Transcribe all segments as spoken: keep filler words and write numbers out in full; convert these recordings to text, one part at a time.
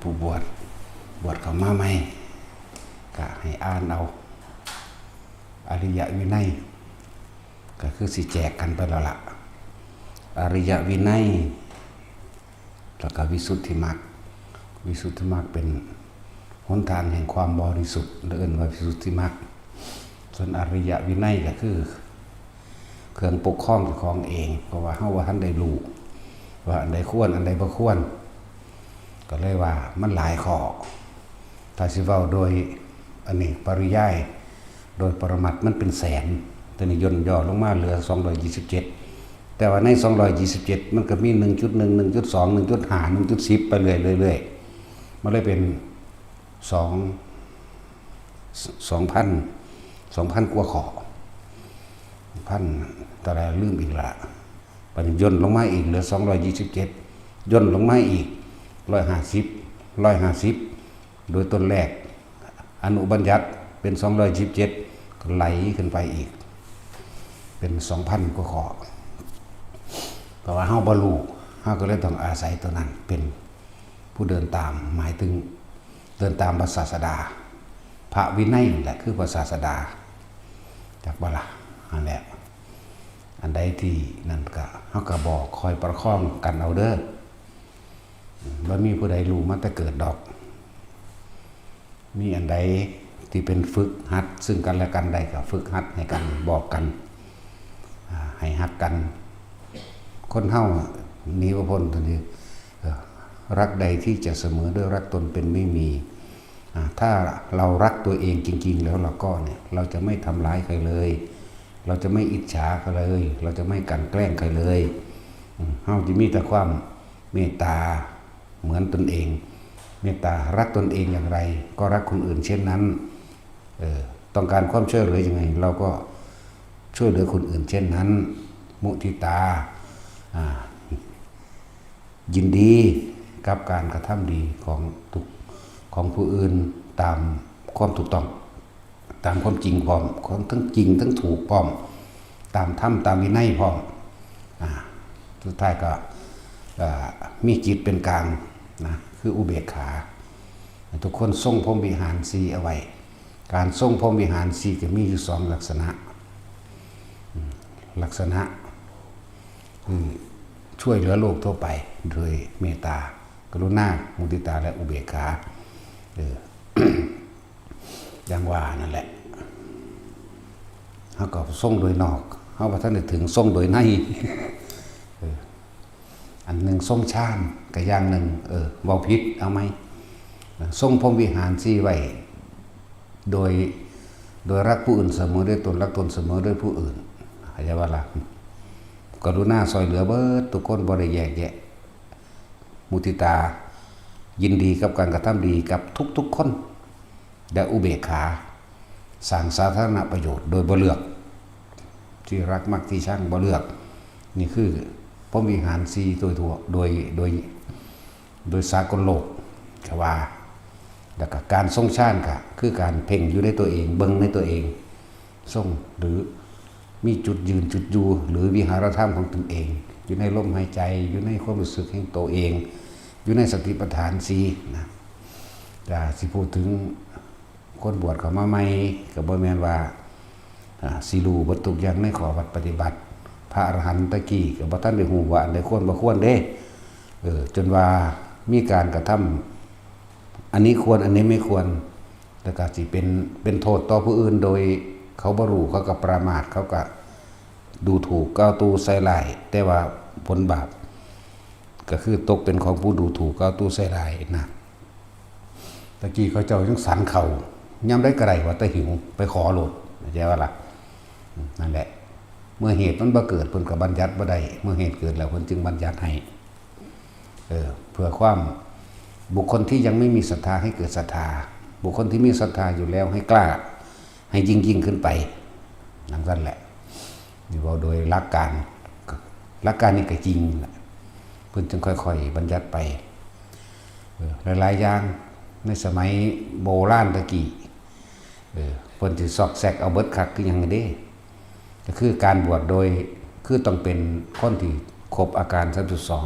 ผู้บวช บวชเข้ามาใหม่ ก็ให้อ่านเอา อริยวินัย ก็คือสิแจกกันไปแล้วล่ะ อริยวินัย แล้วก็วิสุทธิมรรค วิสุทธิมรรคเป็นหนทางแห่งความบริสุทธิ์ เอิ้นว่าวิสุทธิมรรค ส่วนอริยวินัยก็คือ เครื่องปกครองเจ้าของเอง เพราะว่าเฮาบ่ทันได้รู้ ว่าอันใดควร อันใดบ่ควร ก็เลยว่ามันหลายข้อ ถ้าสิเว้าโดยอันนี้ปริยาย โดยปรมัตถ์มันเป็นแสน แต่นี่ย่นย่อลงมาเหลือสองร้อยยี่สิบเจ็ด แต่ว่าในสองร้อยยี่สิบเจ็ด มันก็มี หนึ่งจุดหนึ่ง หนึ่งจุดสอง หนึ่งจุดห้า หนึ่งจุดสิบ ไปเรื่อยๆ เรื่อยๆ มันเลยเป็น สอง สองพัน สองพันกว่าข้อ พันเท่าไหร่ลืมอีกละ บัดนี้ย่นลงมาอีกเหลือสองร้อยยี่สิบเจ็ด ย่นลงมาอีกร้อยห้าสิบ ร้อยห้าสิบ โดยต้นแรก อนุบัญญัติเป็นสองร้อยยี่สิบเจ็ด ก็ไหลขึ้นไปอีก เป็นสองพันกว่าข้อ เพราะว่าเฮาบ่รู้ เฮาก็เลยต้องอาศัยตัวนั้นเป็นผู้เดินตาม หมายถึงเดินตามพระศาสดา พระวินัยนั่นแหละคือพระศาสดา จักบ่ล่ะ นั่นแหละ อันใดที่นั่นก็ เฮาก็บอกคอยประคองกันเอาเด้อ บ่มีผู้ใดรู้มาแต่เกิดดอก มีอันใดที่เป็นฝึกหัดซึ่งกันและกันได้ก็ฝึกหัดให้กัน บอกกัน อ่า ให้ฮักกัน คนเฮาหนีบ่พ้นตัวนี้ เอ่อ รักใดที่จะเสมอด้วยรักตนเป็นไม่มี อ่า ถ้าเรารักตัวเองจริงๆ แล้วเราก็เนี่ย เราจะไม่ทำร้ายใครเลย เราจะไม่อิจฉาใครเลย เราจะไม่กลั่นแกล้งใครเลย อืม เฮาจะมีแต่ความเมตตาเหมือนตนเอง เมตตารักตนเองอย่างไร ก็รักคนอื่นเช่นนั้น เออ ต้องการความช่วยเหลือยังไง เราก็ช่วยเหลือคนอื่นเช่นนั้น มุทิตา อ่า ยินดีกับการกระทำดีของทุก ของผู้อื่นตามความถูกต้อง ตามความจริงพร้อม ความทั้งจริงทั้งถูกพร้อม ตามธรรมตามวินัยพร้อม อ่า สุดท้ายก็ เอ่อ มีจิตเป็นกลางนะ คืออุเบกขา ทุกคนทรงพรหมวิหารสี่เอาไว้ การทรงพรหมวิหารสี่ก็มีอยู่สองลักษณะ อืม ลักษณะ คือช่วยเหลือโลกทั่วไป โดยเมตตา กรุณา มุทิตา และอุเบกขา เออ อย่างว่านั่นแหละ เฮาก็ทรงโดยนอก เฮาบ่ทันได้ถึงทรงโดยใน เออ อันหนึ่งทรงฌานก็อย่างหนึ่ง เออ เว้าผิด เอาใหม่ ทรงพรหมวิหารสี่ไว้ โดย โดยรักผู้อื่นเสมอด้วยตน รักตนเสมอด้วยผู้อื่น เข้าใจว่าล่ะ กรุณาช่วยเหลือเบิดทุกคน บ่ได้แยกแยะ มุทิตา ยินดีกับการกระทำดีกับทุกๆคน และอุเบกขา สร้างสาธารณประโยชน์โดยบ่เลือก ที่รักมักที่ชังบ่เลือก นี่คือพรหมวิหารสี่โดยทั่ว โดย โดย โดยสากลโลก ก็ว่า แล้วก็การทรงฌานก็คือการเพ่งอยู่ในตัวเอง เบิ่งในตัวเอง ทรง หรือมีจุดยืนจุดอยู่ หรือวิหารธรรมของตนเอง อยู่ในลมหายใจ อยู่ในความรู้สึกแห่งตัวเอง อยู่ในสติปัฏฐานสี่นะ แต่สิพูดถึงคนบวชเข้ามาใหม่ ก็บ่แม่นว่า อ่า สิรู้เบิดทุกอย่างในข้อวัดปฏิบัติ พระอรหันต์ตะกี้ก็บ่ทันได้ฮู้ว่าอันใดควรบ่ควรเด้ เออ จนว่ามีการกระทำ อันนี้ควร อันนี้ไม่ควร แล้วก็สิเป็น เป็นโทษต่อผู้อื่น โดยเขาบ่รู้ เขาก็ประมาท เขาก็ดูถูกกล่าวตู่ใส่ร้าย แต่ว่าผลบาปก็คือตกเป็นของผู้ดูถูกกล่าวตู่ใส่ร้ายนะ ตะกี้เขาเจ้ายังสันเขา ยามใดก็ได้ว่าแต่หิว ไปขอโลด เข้าใจว่าล่ะ นั่นแหละ เมื่อเหตุมันบ่เกิด เพิ่นก็บัญญัติบ่ได้ เมื่อเหตุเกิดแล้วเพิ่นจึงบัญญัติให้ เออ เพื่อความ บุคคลที่ยังไม่มีศรัทธาให้เกิดศรัทธา บุคคลที่มีศรัทธาอยู่แล้วให้กล้า ให้ยิ่งยิ่งขึ้นไป ดังนั้นแหละ นี่เว้าโดยหลักการ หลักการนี่ก็จริงแหละ เพิ่นจึงค่อยๆบัญญัติไป เออ หลายๆอย่าง ในสมัยโบราณตะกี้ เออ เพิ่นสิซอกแซกเอาเบิดคักคือหยังเด้ ก็คือการบวชโดย คือต้องเป็นคนที่ครบอาการสามสิบสอง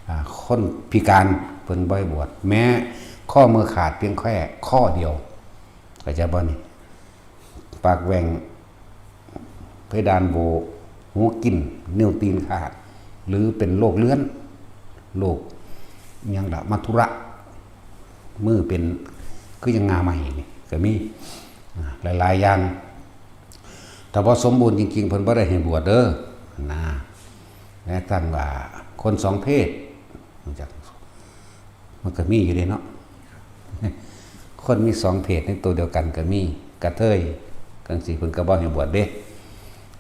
อ่า คนพิการ พิ่นบ่ให้บวช แม้ข้อมือขาดเพียงแค่ข้อเดียว เข้าใจบ่นี่ ปากแหว่ง เพดานโหว่ หูกิน นิ้วตีนขาด หรือเป็นโรคเลื้อน โรคอิหยังล่ะ มัทธุระ มือเป็น คือยังงาใหม่นี่ก็มี อ่า หลายๆ อย่าง ถ้าบ่สมบูรณ์จริงๆ เพิ่นบ่ได้ให้บวชเด้อ นะ แม้กระทั่งว่าคนสองเพศ รู้จัก มันก็มีอยู่เด้เนาะ คนมีสองเพศในตัวเดียวกันก็มี กระเทย จั่งซี้ เพิ่นก็บ่ให้บวชเด้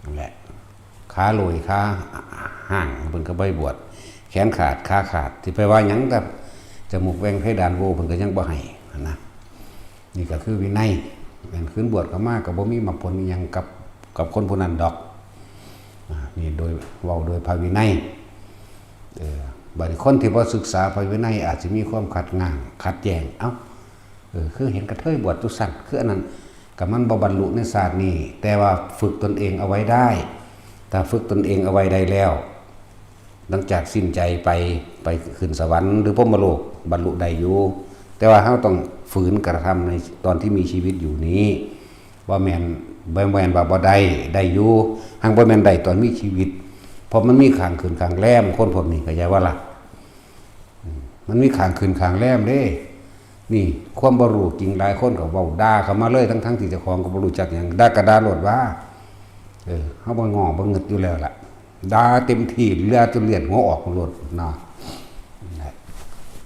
นั่นแหละ ขาโหลย ขาห่าง เพิ่นก็บ่ให้บวช แขนขาด ขาขาด สิไปว่าหยังกับจมูกแหว่ง เพดานโหว่ เพิ่นก็ยังบ่ให้นะ นี่ก็คือวินัย แม่นคืนบวชเข้ามาก็บ่มีมรรคผลอิหยังกับ กับคนผู้นั้นดอก อ่า นี่โดย เว้าโดยพระวินัย เออ บัดนี้คนที่บ่ศึกษาพระวินัยอาจสิมีความขัดง่าง ขัดแย้ง เอ้า เออ คือเห็นกระเทยบวชจั่งซั้น คืออันนั้น ก็มันบ่บรรลุในชาตินี้ แต่ว่าฝึกตนเองเอาไว้ได้ ถ้าฝึกตนเองเอาไว้ได้แล้ว หลังจากสิ้นใจไป ไปขึ้นสวรรค์หรือพรหมโลก บรรลุได้อยู่ แต่ว่าเราต้องฝืนกระทำในตอนที่มีชีวิตอยู่นี้ บ่แม่น บ่แม่นว่าบ่ได้ ได้อยู่ หังบ่แม่นได้ตอนมีชีวิต เพราะมันมีข้างขึ้นข้างแรม คนพวกนี้ เข้าใจบ่ล่ะ อืม มันมีข้างขึ้นข้างแรมเด้ นี่ ความบ่รู้จริง หลายคนก็เว้าด่าเข้ามาเลย ทั้งๆ ที่เจ้าของก็บ่รู้จักหยัง ด่าก็ด่าโลดว่า เออ เฮาบ่ง้อบ่งึดอยู่แล้วล่ะ ด่าเต็มที่ ด่าจนเลือดหัวออกโลดเนาะ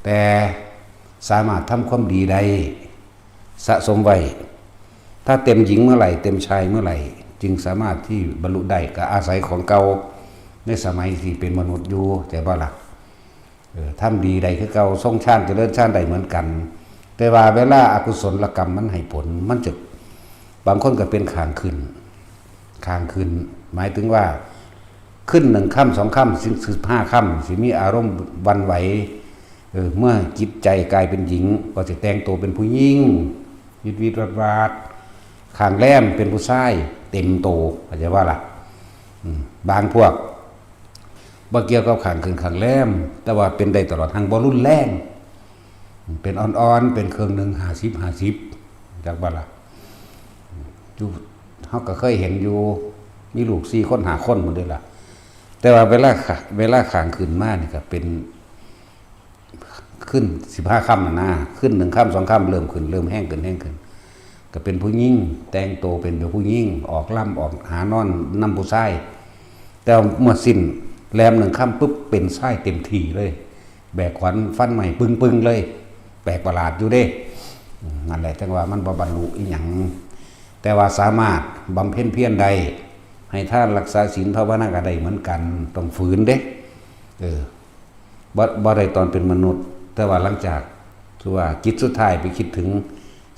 แต่สามารถทำความดีได้ สะสมไว้ ถ้าเต็มหญิงเมื่อไหร่ เต็มชายเมื่อไหร่ จึงสามารถที่บรรลุได้ ก็อาศัยของเก่าในสมัยที่เป็นมนุษย์อยู่ เข้าใจบ่ล่ะ เออ ทำดีได้คือเก่า ทรงฌานเจริญฌานได้เหมือนกัน แต่ว่าเวลาอกุศลกรรมมันให้ผล มันจะ บางคนก็เป็นข้างขึ้น ข้างขึ้น หมายถึงว่า ขึ้นหนึ่งค่ำสองค่ำ สิบห้าค่ำ สิมีอารมณ์หวั่นไหว เออ เมื่อจิตใจกลายเป็นหญิง ก็สิแต่งตัวเป็นผู้หญิง วิดวิดวาดวาด ข้างแรมเป็นผู้ชาย เต็มโต เข้าใจบ่ล่ะ อืม บางพวก บ่เกี่ยวกับข้างขึ้นข้างแรม แต่ว่าเป็นได้ตลอด หังบ่รุนแรง เป็นอ่อนๆ เป็นเครื่องหนึ่ง ห้าสิบ ห้าสิบ จักบ่ล่ะ อยู่ เฮาก็เคยเห็นอยู่ มีลูกสี่คน ห้าคนหมดเลยล่ะ แต่ว่าเวลาขะ เวลาข้างขึ้นมานี่ก็เป็น ขึ้นสิบห้าค่ำน่ะนะ ขึ้นหนึ่งค่ำสองค่ำ เริ่มขึ้น เริ่มแฮงขึ้น แฮงขึ้น ก็เป็นผู้หญิง แต่งตัวเป็นแบบผู้หญิง ออกลำ ออกหานอนนำผู้ชาย แต่เมื่อสิ้นแรมหนึ่งค่ำปุ๊บ เป็นชายเต็มที่เลย แบกขวานฟันไม้ปึ้งๆ เลย แปลกประหลาดอยู่เด้ อืม นั่นแหละ จั่งว่ามันบ่บรรลุอิหยัง แต่ว่าสามารถบำเพ็ญเพียรได้ ให้ทานรักษาศีลภาวนาก็ได้เหมือนกัน ต้องฝืนเด้ เออ บ่ บ่ได้ตอนเป็นมนุษย์ แต่ว่าหลังจาก คือว่าจิตสุดท้ายไปคิดถึง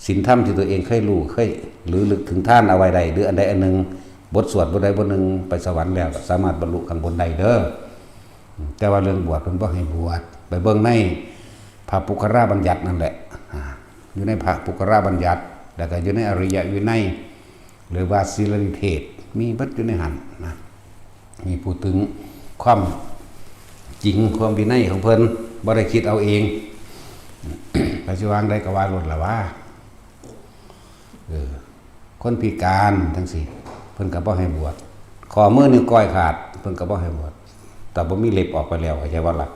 ศีลธรรมที่ตัวเองเคยรู้ เคย หรือลึกถึงทานเอาไว้ได้ หรืออันใดอันหนึ่ง บทสวดบทใดบทหนึ่ง ไปสวรรค์แล้ว ก็สามารถบรรลุข้างบนได้เด้อ แต่ว่าเรื่องบวชเพิ่นบ่ให้บวช ไปเบิ่งในพระปุคคราบัญญัตินั่นแหละ อ่า อยู่ในพระปุคคราบัญญัติ แล้วก็อยู่ในอริยวินัย หรือว่าศีลนิเทศ มีเบิดอยู่ในหั่นนะ มีพูดถึงความจริง ความวินัยของเพิ่น บ่ได้คิดเอาเอง ไปสิวางใดก็ว่าโลดล่ะว่า เออ คนพิการจั่งซี้ เพิ่นก็บ่ให้บวช ข้อมือนิ้วก้อยขาด เพิ่นก็บ่ให้บวช แต่บ่มีเล็บออกไปแล้ว เข้าใจบ่ล่ะ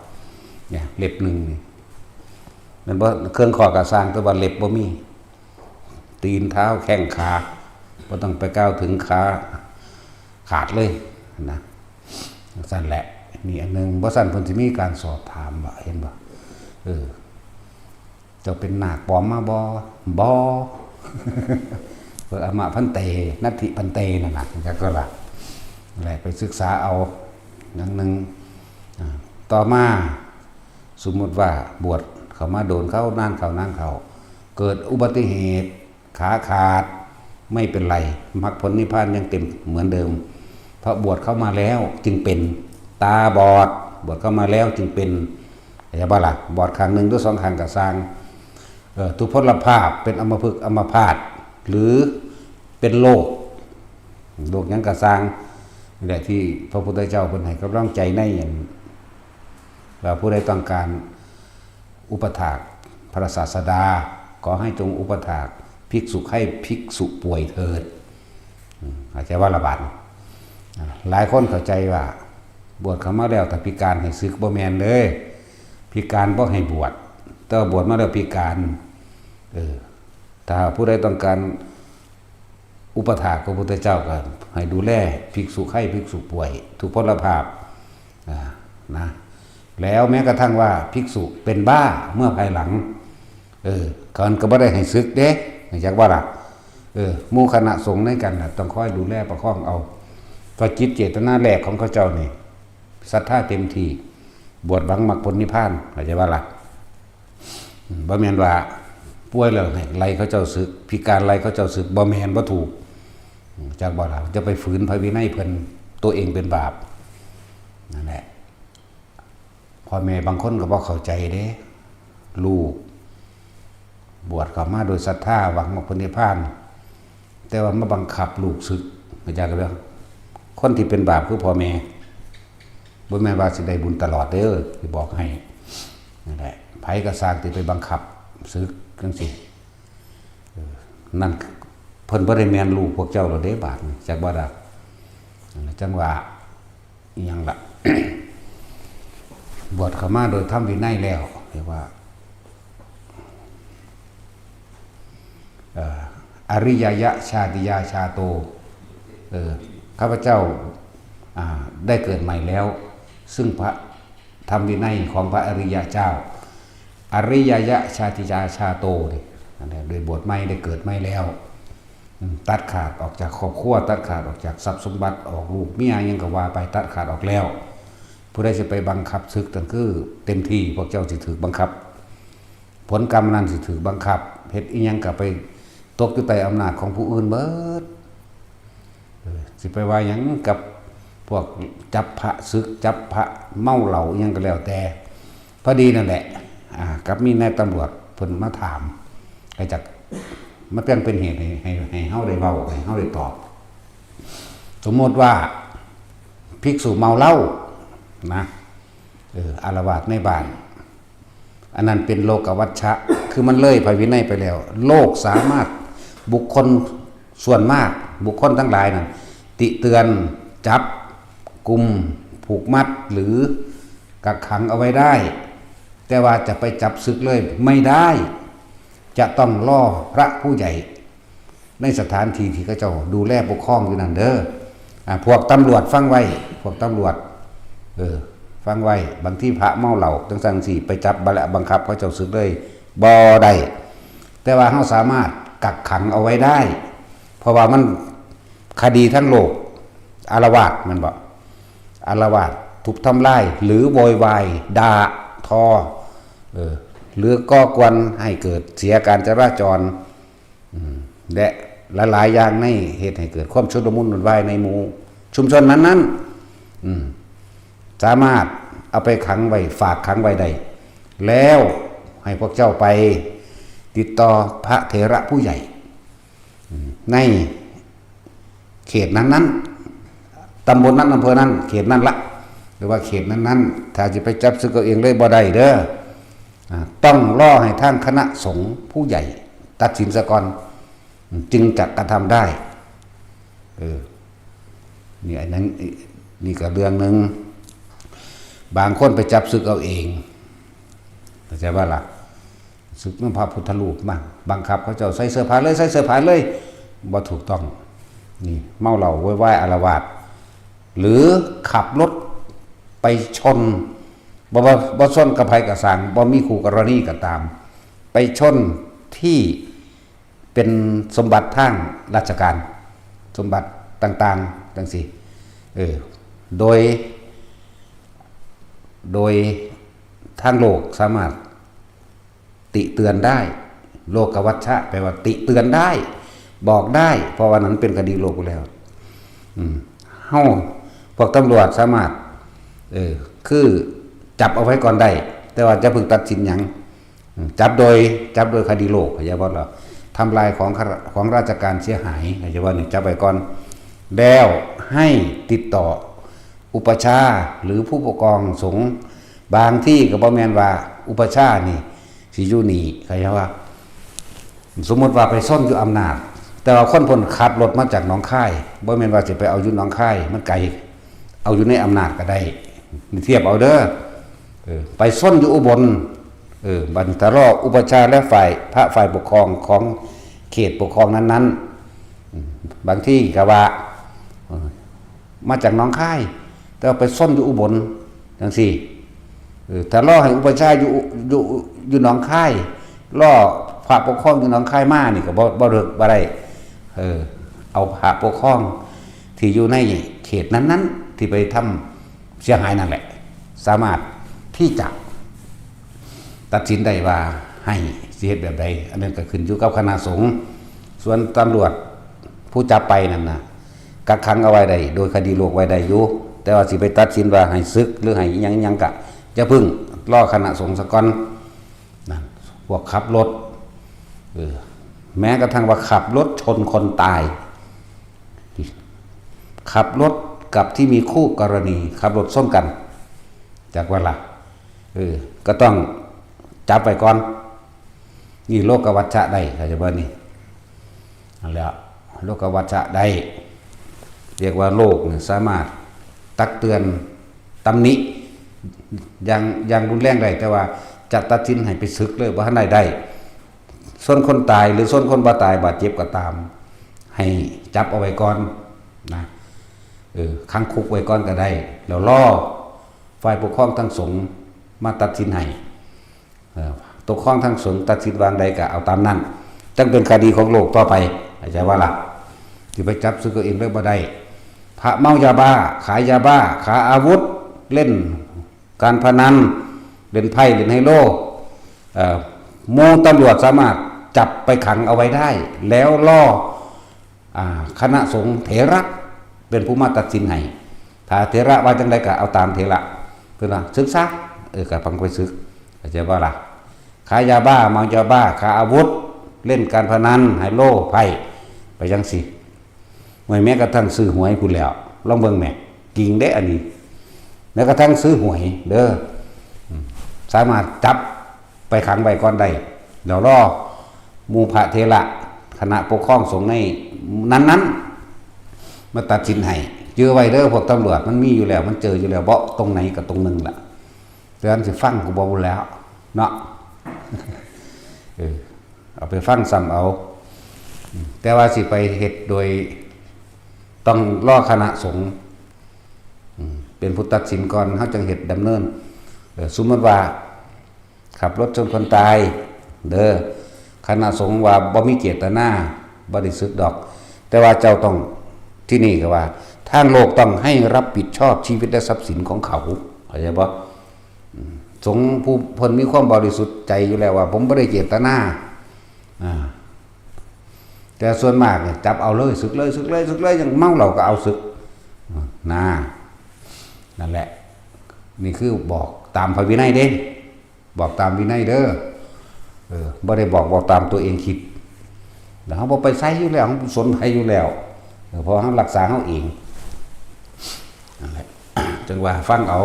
เนี่ย เล็บหนึ่งนี่ แม่นบ่ เครื่องข้อก็ซ่าง แต่ว่าเล็บบ่มี ตีนเท้าแข้งขา บ่ต้องไปกล่าวถึงขา ขาดเลยนะ ซั่นแหละ นี่อันหนึ่ง บ่ซั่นเพิ่นสิมีการสอบถามว่า เห็นบ่ เออ เจ้าเป็นนาคปลอมมาบ่ บ่ เพิ่นอามะพันเต นัตถิพันเต นั่นน่ะ จักก็ล่ะ นั่นแหละ ไปศึกษาเอา อย่างหนึ่ง อ่า ต่อมา สมมุติว่าบวชเข้ามาโดนเข้า นานเข้า นานเข้า เกิดอุบัติเหตุ ขาขาด ไม่เป็นไร มรรคผลนิพพานยังเต็มเหมือนเดิม เพราะบวชเข้ามาแล้วจึงเป็น ตาบอด บวชเข้ามาแล้วจึงเป็น เข้าใจบ่ล่ะ บอดข้างหนึ่งหรือสองข้างก็ซ่าง เอ่อ ทุพพลภาพ เป็นอัมพฤกษ์อัมพาต หรือเป็นโรค โรคหยังก็ซ่าง นี่แหละที่พระพุทธเจ้าเพิ่นให้กำลังใจในอัน ว่าผู้ใดต้องการ อุปถากพระศาสดา ขอให้จงอุปถากภิกษุไข้ภิกษุป่วยเถิด อืม เข้าใจว่าละบาดนี้ อ่า หลายคนเข้าใจว่า บวชเข้ามาแล้วถ้าพิการให้สึก บ่แม่นเด้ พิการบ่ให้บวช แต่ว่าบวชมาแล้วพิการ เออ ถ้าผู้ใดต้องการอุปถากพระพุทธเจ้าก็ให้ดูแลภิกษุไข้ภิกษุป่วย ทุพพลภาพ อ่า นะ แล้วแม้กระทั่งว่าภิกษุเป็นบ้าเมื่อภายหลัง เออ เขาก็บ่ได้ให้สึกเด้ จักว่าล่ะ เออ หมู่คณะสงฆ์ในกันน่ะ ต้องคอยดูแลประคองเอา เพราะจิตเจตนาแรกของเขาเจ้านี่ ศรัทธาเต็มที่ บวชหวังมรรคผลนิพพาน เข้าใจว่าล่ะ อืม บ่แม่นว่าป่วยแล้วให้ไล่เขาเจ้าสึก พิการไล่เขาเจ้าสึก บ่แม่น บ่ถูก อืม จักบ่ล่ะ จะไปฝืนพระวินัยเพิ่น ตัวเองเป็นบาป นั่นแหละ พ่อแม่บางคนก็บ่เข้าใจเด้ ลูก บวชเข้ามาโดยศรัทธาหวังมรรคผลนิพพาน แต่ว่ามาบังคับลูกสึก เข้าใจกันบ่ คนที่เป็นบาปคือพ่อแม่ บ่แม่นว่าสิได้บุญตลอดเด้อ สิบอกให้ นั่นแหละ ไผก็ซ่างที่ไปบังคับสึกจังซี่ เออ นั่นเพิ่นบ่ได้แม่นลูกพวกเจ้าแล้วเด้ บาดนี้ จักบ่ล่ะ จังว่า อิหยังล่ะ บวชเข้ามาโดยธรรมวินัยแล้ว เรียกว่า เอ่อ อริยยะชาติยาชาโต เออ ข้าพเจ้า อ่า ได้เกิดใหม่แล้ว ซึ่งพระธรรมวินัยของพระอริยเจ้า อริยยะชาติยาชาโตนี่ นั่นแหละ โดยบวชใหม่ได้เกิดใหม่แล้ว อืม ตัดขาดออกจากครอบครัว ตัดขาดออกจากทรัพย์สมบัติ ออกลูกเมีย หยังก็ว่าไป ตัดขาดออกแล้ว ผู้ใดสิไปบังคับสึกนั่นคือเต็มที่ พวกเจ้าสิถูกบังคับ ผลกรรมนั้นสิถูกบังคับ เฮ็ดอิหยังก็ไปตกอยู่ใต้อำนาจของผู้อื่นเบิด เออ สิไปว่าหยังกับพวกจับพระสึก จับพระเมาเหล้าอิหยังก็แล้วแต่ พอดีนั่นแหละ อ่า กับมีนายตำรวจเพิ่นมาถาม ให้จัก มันเพียงเป็นเหตุให้ ให้ ให้เฮาได้เว้า ให้เฮาได้ตอบ สมมติว่าภิกษุเมาเหล้านะ เออ อาละวาดในบ้าน อันนั้นเป็นโลกวัชชะ คือมันเลยพระวินัยไปแล้ว โลกสามารถ บุคคลส่วนมาก บุคคลทั้งหลายนั้น ติเตือน จับกุม ผูกมัด หรือกักขังเอาไว้ได้ แต่ว่าจะไปจับสึกเลยไม่ได้ จะต้องรอพระผู้ใหญ่ ในสถานที่ที่เขาเจ้าดูแลปกครองอยู่นั่นเด้อ อ่า พวกตำรวจฟังไว้ พวกตำรวจ เออ ฟังไว้ บางทีพระเมาเหล้าจังซั่นสิไปจับบ่และบังคับเขาเจ้าสึกเลย บ่ได้ แต่ว่าเฮาสามารถกักขังเอาไว้ได้ เพราะว่ามันคดีทั้งโลก อาละวาด แม่นบ่ อาละวาด ทุบทำลาย หรือโวยวาย ด่า ทอ เออ หรือก่อกวนให้เกิดเสียการจราจร อืม และหลายๆ อย่างในเหตุให้เกิดความชุลมุนวุ่นวายในหมู่ชุมชนนั้นๆ อืม สามารถเอาไปขังไว้ ฝากขังไว้ได้ แล้วให้พวกเจ้าไปติดต่อพระเถระผู้ใหญ่ อืม ในเขตนั้นๆ ตำบลนั้น อำเภอนั้น เขตนั้นละ หรือว่าเขตนั้นๆ ถ้าสิไปจับสึกเอาเองเลยบ่ได้เด้อ อ่า ต้องรอให้ทางคณะสงฆ์ผู้ใหญ่ตัดสินซะก่อน จึงจะกระทำได้ เออ นี่อันนั้น นี่ก็เรื่องหนึ่ง บางคนไปจับสึกเอาเอง เข้าใจว่าล่ะ สึกนำพระพุทธรูปมา บังคับเขาเจ้าใส่เสื้อผ้าเลย ใส่เสื้อผ้าเลย บ่ถูกต้อง นี่ เมาเหล้าโวยวายอาละวาด หรือขับรถไปชน บ่ บ่ บ่ชนกับไผกะซ่าง บ่มีคู่กรณีก็ตาม ไปชนที่เป็นสมบัติทางราชการ สมบัติต่างๆ จังซี่ เออ โดย โดยทางโลกสามารถติเตือนได้ โลกวัชชะ แปลว่าติเตือนได้ บอกได้ เพราะว่านั้นเป็นคดีโลกแล้ว อืม เฮา พวกตำรวจสามารถ เออ คือจับเอาไว้ก่อนได้ แต่ว่าจะเพิ่งตัดสินหยัง อืม จับโดย จับโดยคดีโลก เข้าใจบ่ล่ะ ทำลายของข้า ของราชการเสียหาย เข้าใจบ่นี่ จับไว้ก่อน แล้วให้ติดต่ออุปัชฌาย์หรือผู้ปกครองสงฆ์ บางที่ก็บ่แม่นว่าอุปัชฌาย์นี่ สิอยู่นี่ เขาเรียกว่า สมมุติว่าไปชนอยู่อำนาจ แต่ว่าคนเพิ่นขับรถมาจากหนองคาย บ่แม่นว่าสิไปเอาอยู่หนองคาย มันไกล เอาอยู่ในอำนาจก็ได้ เทียบเอาเด้อ เออ ไปชนอยู่อุบล เออ บัดนี้ถ้ารออุปัชฌาย์และฝ่าย พระฝ่ายปกครองของเขตปกครองนั้นๆ อืม บางทีก็ว่า เออ มาจากหนองคาย แต่ว่าไปชนอยู่อุบล จังซี้ เออ ถ้ารอให้อุปัชฌาย์อยู่ อยู่ อยู่หนองคาย รอพระปกครองอยู่หนองคายมานี่ก็บ่ บ่เลิก บ่ได้ เออ เอาพระปกครองที่อยู่ในเขตนั้นๆ ที่ไปทำเสียหายนั่นแหละ สามารถที่จะตัดสินได้ว่าให้สิเฮ็ดแบบใด อันนั้นก็ขึ้นอยู่กับคณะสงฆ์ ส่วนตำรวจผู้จับไปนั่นน่ะ กักขังเอาไว้ได้ โดยคดีโลกไว้ได้อยู่ แต่ว่าสิไปตัดสินว่าให้สึกหรือให้อิหยังๆ ก็อย่าพึ่ง รอคณะสงฆ์ซะก่อน นั่น พวกขับรถ เออ แม้กระทั่งว่าขับรถชนคนตาย ขับรถกับที่มีคู่กรณี ขับรถชนกัน จักว่าล่ะ เออ ก็ต้องจับไว้ก่อน นี่โลกวัชชะได้ เข้าใจบ่นี่ นั่นแหละ โลกวัชชะได้ เรียกว่าโลกเนี่ยสามารถตักเตือน ตำหนิ อย่าง อย่างรุนแรงได้ แต่ว่าจะตัดสินให้ไปสึกเลย บ่ทันได้ได้ ส่วนคนตายหรือส่วนคนบ่ตายบาดเจ็บก็ตาม ให้จับเอาไว้ก่อนนะ เออ ขังคุกไว้ก่อนก็ได้ แล้วรอฝ่ายปกครองทางสงฆ์มาตัดสินให้ เออ ปกครองทางสงฆ์ตัดสินวางใดก็เอาตามนั้น จั่งเป็นคดีของโลกต่อไป เข้าใจว่าล่ะ สิไปจับสึกเอาเองเลยบ่ได้ พระเมายาบ้า ขายยาบ้า ค้าอาวุธ เล่นการพนัน เล่นไพ่ เล่นไฮโล เอ่อ หมู่ตำรวจสามารถจับไปขังเอาไว้ได้ แล้วรอ อ่า คณะสงฆ์เถระเป็นผู้มาตัดสินให้ ถ้าเถระว่าจังใดก็เอาตามเถระ เพิ่นว่าสึกซะ เออ ก็ฟังไปสึก เข้าใจบ่ล่ะ ขายยาบ้า เมายาบ้า ค้าอาวุธ เล่นการพนัน ไฮโล ไพ่ ไปจังซี้ แม้กระทั่งซื้อหวยพู้นแล้ว ลองเบิ่งแหม จริงเด้อันนี้ แม้กระทั่งซื้อหวยเด้อ อืม สามารถจับไปขังไว้ก่อนได้ แล้วรอหมู่พระเถระ คณะปกครองสงฆ์ในนั้นๆ มาตัดสินให้ จื่อไว้เด้อพวกตำรวจ มันมีอยู่แล้ว มันเจออยู่แล้ว บ่ตรงไหนก็ตรงหนึ่งล่ะ แต่อันสิฟังกูบ่แล้วเนาะ เออ เอาไปฟังซ้ำเอา อืม แต่ว่าสิไปเฮ็ดโดยต้องรอคณะสงฆ์ อืม เป็นผู้ตัดสินก่อน เฮาจั่งเฮ็ดดำเนิน เออ สมมุติว่า ขับรถชนคนตาย เด้อ คณะสงฆ์ว่าบ่มีเจตนา บ่ได้สึกดอก แต่ว่าเจ้าต้อง ที่นี่ก็ว่า ทางโลกต้องให้รับผิดชอบชีวิตและทรัพย์สินของเขา เข้าใจบ่ อืม สงฆ์ผู้เพิ่นมีความบริสุทธิ์ใจอยู่แล้วว่า ผมบ่ได้เจตนา อ่า แต่ส่วนมากเนี่ยจับเอาเลย สึกเลย สึกเลย สึกเลย ยังเมาเหล้าก็เอาสึก อ่า นะ นั่นแหละ นี่คือบอกตามพระวินัยเด้ บอกตามวินัยเด้อ เออ บ่ได้บอก บอกตามตัวเองคิด แล้วเฮาบ่ไปไสอยู่แล้ว เฮาบ่สนไผอยู่แล้ว เออ เพราะเฮารักษาเฮาเอง นั่นแหละ จั่งว่าฟังเอา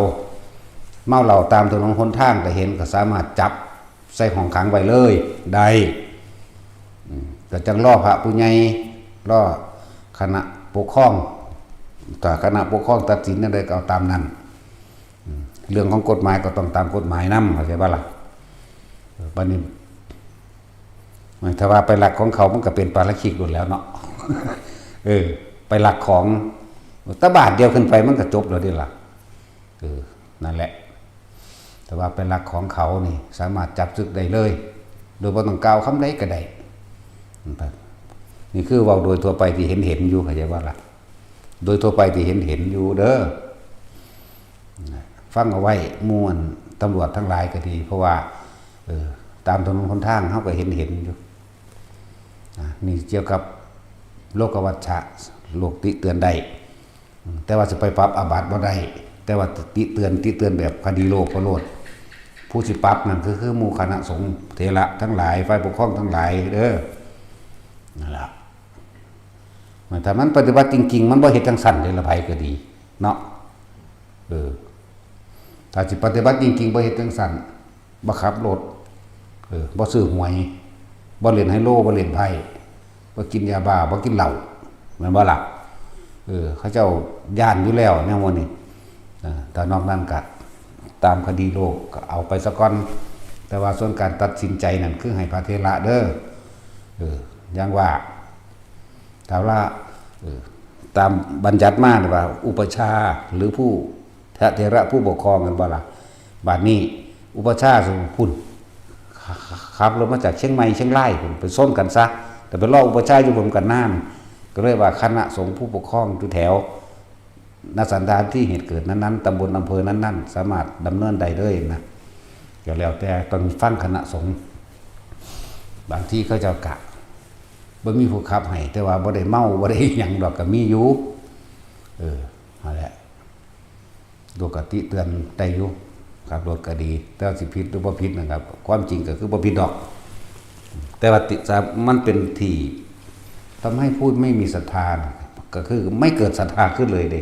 เมาเหล้าตามถนนหนทางก็เห็น ก็สามารถจับใส่ห้องขังไว้เลย ได้ อืม ก็จั่งรอพระผู้ใหญ่ รอคณะปกครอง ถ้าคณะปกครองตัดสินแนวใดก็เอาตามนั้น อืม เรื่องของกฎหมายก็ต้องตามกฎหมายนำ เข้าใจบ่ล่ะ เออ บัดนี้ ถ้าว่าไปลักของเขา มันก็เป็นปาราชิกโลดแล้วเนาะ เออ ไปลักของ แต่บาทเดียวขึ้นไป มันก็จบแล้วเด้ล่ะ เออ นั่นแหละ แต่ว่าไปลักของเขานี่ สามารถจับสึกได้เลย โดยบ่ต้องกล่าวคำใดก็ได้ นี่คือเว้าโดยทั่วไปที่เห็นเห็นอยู่ เข้าใจบ่ล่ะ โดยทั่วไปที่เห็นเห็นอยู่เด้อ ฟังเอาไว้ หมู่ตำรวจทั้งหลายก็ดี เพราะว่า เออ ตามถนนหนทางเฮาก็เห็นเห็นอยู่ อ่ะ นี่เกี่ยวกับโลกวัชชะ โลกติเตือนได้ อืม แต่ว่าสิไปปรับอาบัติบ่ได้ แต่ว่าติเตือน ติเตือนแบบคดีโลกก็โลด ผู้สิปรับนั่นคือ คือหมู่คณะสงฆ์เถระทั้งหลาย ฝ่ายปกครองทั้งหลายเด้อ นั่นล่ะ ถ้ามันปฏิบัติจริงๆ มันบ่เฮ็ดจั่งซั้นเด้ล่ะ ไผก็ดี เนาะ เออ ถ้าสิปฏิบัติจริงๆ บ่เฮ็ดจั่งซั้น บ่ขับรถ ออ บ่ซื้อหวย บ่เล่นไฮโล บ่เล่นไพ่ บ่กินยาบ้า บ่กินเหล้า แม่นบ่ล่ะ? เออ เขาเจ้าย้านอยู่แล้วแนวหมู่นี้ เออ แต่นอกนั้นก็ตามคดีโลกก็เอาไปซะก่อน แต่ว่าส่วนการตัดสินใจนั่นคือให้พระเถระเด้อ เออ อย่างว่า ถามว่า เออ ตามบัญญัติมาเนี่ยว่า อุปัชฌาย์หรือผู้ พระเถระผู้ปกครองกันบ่ล่ะ บาดนี้ อุปัชฌาย์สมมุติ ขับรถมาจากเชียงใหม่เชียงรายพุ้น ไปชนกันซะ แต่ไปรออุปัชฌาย์อยู่ผมกันนาน ก็เลยว่าคณะสงฆ์ผู้ปกครองอยู่แถว ณ สถานที่เหตุเกิดนั้นๆ ตำบลอำเภอนั้นๆ สามารถดำเนินได้เลยนะ ก็แล้วแต่ต้องฟังคณะสงฆ์ บางทีเขาเจ้ากะบ่มีผู้ขับให้ แต่ว่าบ่ได้เมา บ่ได้หยังดอก ก็มีอยู่ เออ นั่นแหละ โดยกติเตือนได้อยู่ ขับรถก็ดี แต่ว่าสิผิดหรือบ่ผิดนะครับ ความจริงก็คือบ่ผิดดอก แต่ว่าติ มันเป็นที่ทำให้ผู้ไม่มีศรัทธาน่ะ ก็คือไม่เกิดศรัทธาขึ้นเลยเด้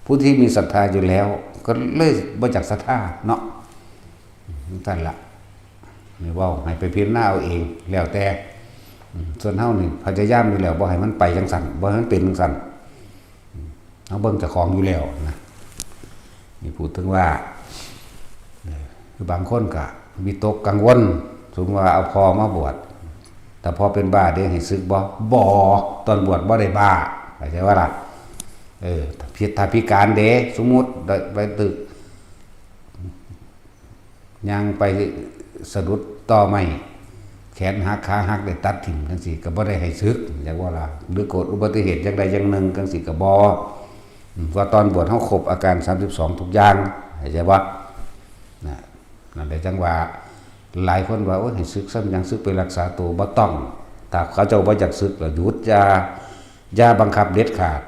ผู้ที่มีศรัทธาอยู่แล้ว ก็เลยบ่จักศรัทธาเนาะ นั่นละ นี่เว้าให้ไปพิจารณาเอาเอง แล้วแต่ อืม ส่วนเฮานี่พยายามอยู่แล้ว บ่ให้มันไปจังซั่น บ่ให้มันเป็นจังซั่น อืม เฮาเบิ่งเจ้าของอยู่แล้วนะ นี่พูดถึงว่า เอ่อ คือบางคนก็วิตกกังวล สมมุติว่าเอาพ่อมาบวช แต่พ่อเป็นบ้าเด้ ให้สึกบ่? บ่ ตอนบวชบ่ได้บ้า เข้าใจบ่ล่ะ? เออ ถ้าพิ ถ้าพิการเด้ สมมุติได้ ไปตึก ย่างไปสะดุดตอไม้ แขนหัก ขาหัก ได้ตัดถิ่มจังซี้ ก็บ่ได้ให้สึก จักว่าล่ะ หรือเกิดอุบัติเหตุอย่างใดอย่างหนึ่งจังซี้ก็บ่ อืม ว่าตอนบวชเฮาครบอาการสามสิบสองทุกอย่าง เข้าใจบ่? นะ นั่นแหละจังว่า หลายคนว่า โอ้ย ให้สึกซะ หยังสึกไปรักษาตัว บ่ต้อง ถ้าเขาเจ้าบ่อยากสึก แล้วหยุด อย่า อย่าบังคับเด็ดขาด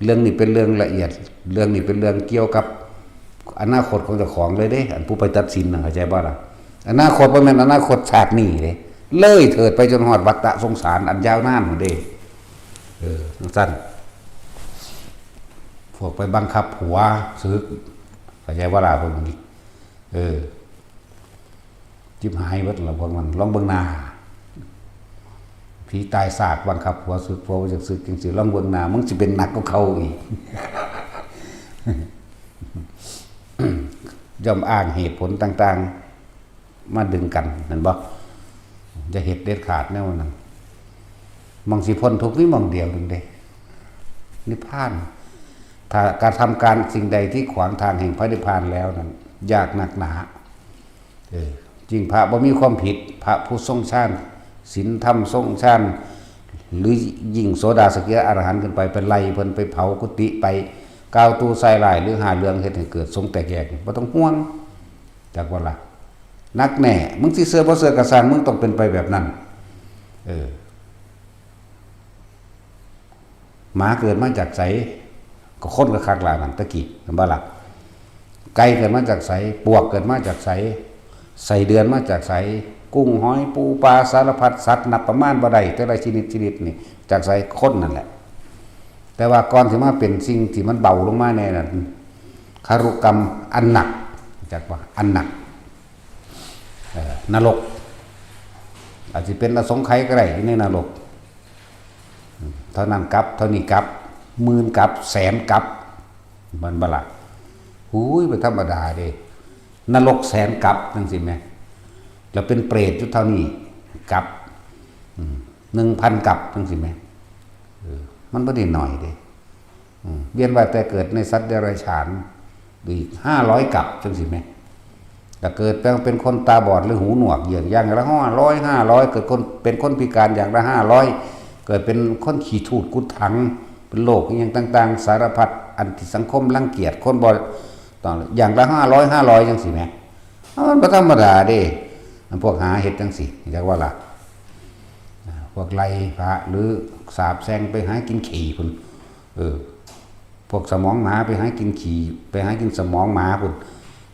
เรื่องนี้เป็นเรื่องละเอียด เรื่องนี้เป็นเรื่องเกี่ยวกับอนาคตของเจ้าของเลยเด้ อันผู้ไปตัดสินน่ะ เข้าใจบ่ล่ะ? อนาคตบ่แม่นอนาคตชาตินี้เด้ เลยเถิดไปจนฮอดวัฏฏะสงสารอันยาวนานพู้นเด้ เออ จั่งซั้น พวกไปบังคับผัวสึก เข้าใจบ่ล่ะพวกนี้? เออ จิบหายเบิดละพวกมัน ลองเบิ่งหน้า ผีตายซากบังคับผัวสึก ผัวบ่อยากสึกจังซี้ ลองเบิ่งหน้า มึงสิเป็นหนักกว่าเก่าอีก ย่อมอ้างเหตุผลต่างๆ มาดึงกัน แม่นบ่? อย่าเฮ็ดเด็ดขาดแนวนั้น หม่องสิพ้นทุกข์มีหม่องเดียวหนึ่งเด้ นิพพาน ถ้ากระทำการสิ่งใดที่ขวางทางแห่งพระนิพพานแล้วนั้น ยากนักหนา เออ ยิ่งพระบ่มีความผิด พระผู้ทรงฌาน ศีลธรรมทรงฌาน หรือยิ่งโสดาสกิทาอรหันต์ขึ้นไป ไปไล่เพิ่น ไปเผากุฏิ ไปกล่าวตู่ใส่ร้าย หรือหาเรื่องเฮ็ดให้เกิดสงฆ์แตกแยก บ่ต้องห่วง จักว่าล่ะ หนักแน่ มึงสิเชื่อบ่เชื่อก็ซ่าง มึงต้องเป็นไปแบบนั้น เออ หมาเกิดมาจากไส ก็คนก็คักหลายนั่นตะกี้ แม่นบ่ล่ะ? ไก่เกิดมาจากไส ปวกเกิดมาจากไส ไส้เดือนมาจากไส กุ้งหอยปูปลาสารพัดสัตว์นับประมาณบ่ได้ แต่ละชนิดชนิดนี่ จากไส คนนั่นแหละ แต่ว่าก่อนสิมาเป็นสิ่งที่มันเบาลงมาแน่นั้น คารุกรรมอันหนัก จักว่าอันหนัก เอ่อ นรก อาจสิเป็นอสงไขยก็ได้อยู่ในนรก เท่านั้นกัป เท่านี้กัป หมื่นกัป แสนกัป แม่นบ่ล่ะ หูย บ่ธรรมดาเด้ นรกแสนกัปจังซี้แหม แล้วเป็นเปรตอยู่เท่านี้กัป อืม หนึ่งพันกัปจังซี้แหม เออ มันบ่ได้น้อยเด้ อืม เวียนว่ายแต่เกิดในสัตว์เดรัจฉานอีกห้าร้อยกัปจังซี้แหม ถ้าเกิดแปลงเป็นคนตาบอดหรือหูหนวก อย่าง อย่างละห้าร้อย ห้าร้อย เกิดคน เป็นคนพิการอย่างละห้าร้อย เกิดเป็นคนขี้ถูดกุดถัง เป็นโรคอิหยังต่างๆ สารพัด อันที่สังคมรังเกียจ คนบ่ต้อง อย่างละห้าร้อย ห้าร้อยจังซี้แหม มันบ่ธรรมดาเด้ อันพวกหาเฮ็ดจังซี้ จักว่าล่ะ พวกไล่พระหรือสาปแช่งไปหากินขี้พุ้น เออ พวกสมองหมาไปหากินขี้ ไปหากินสมองหมาพุ้น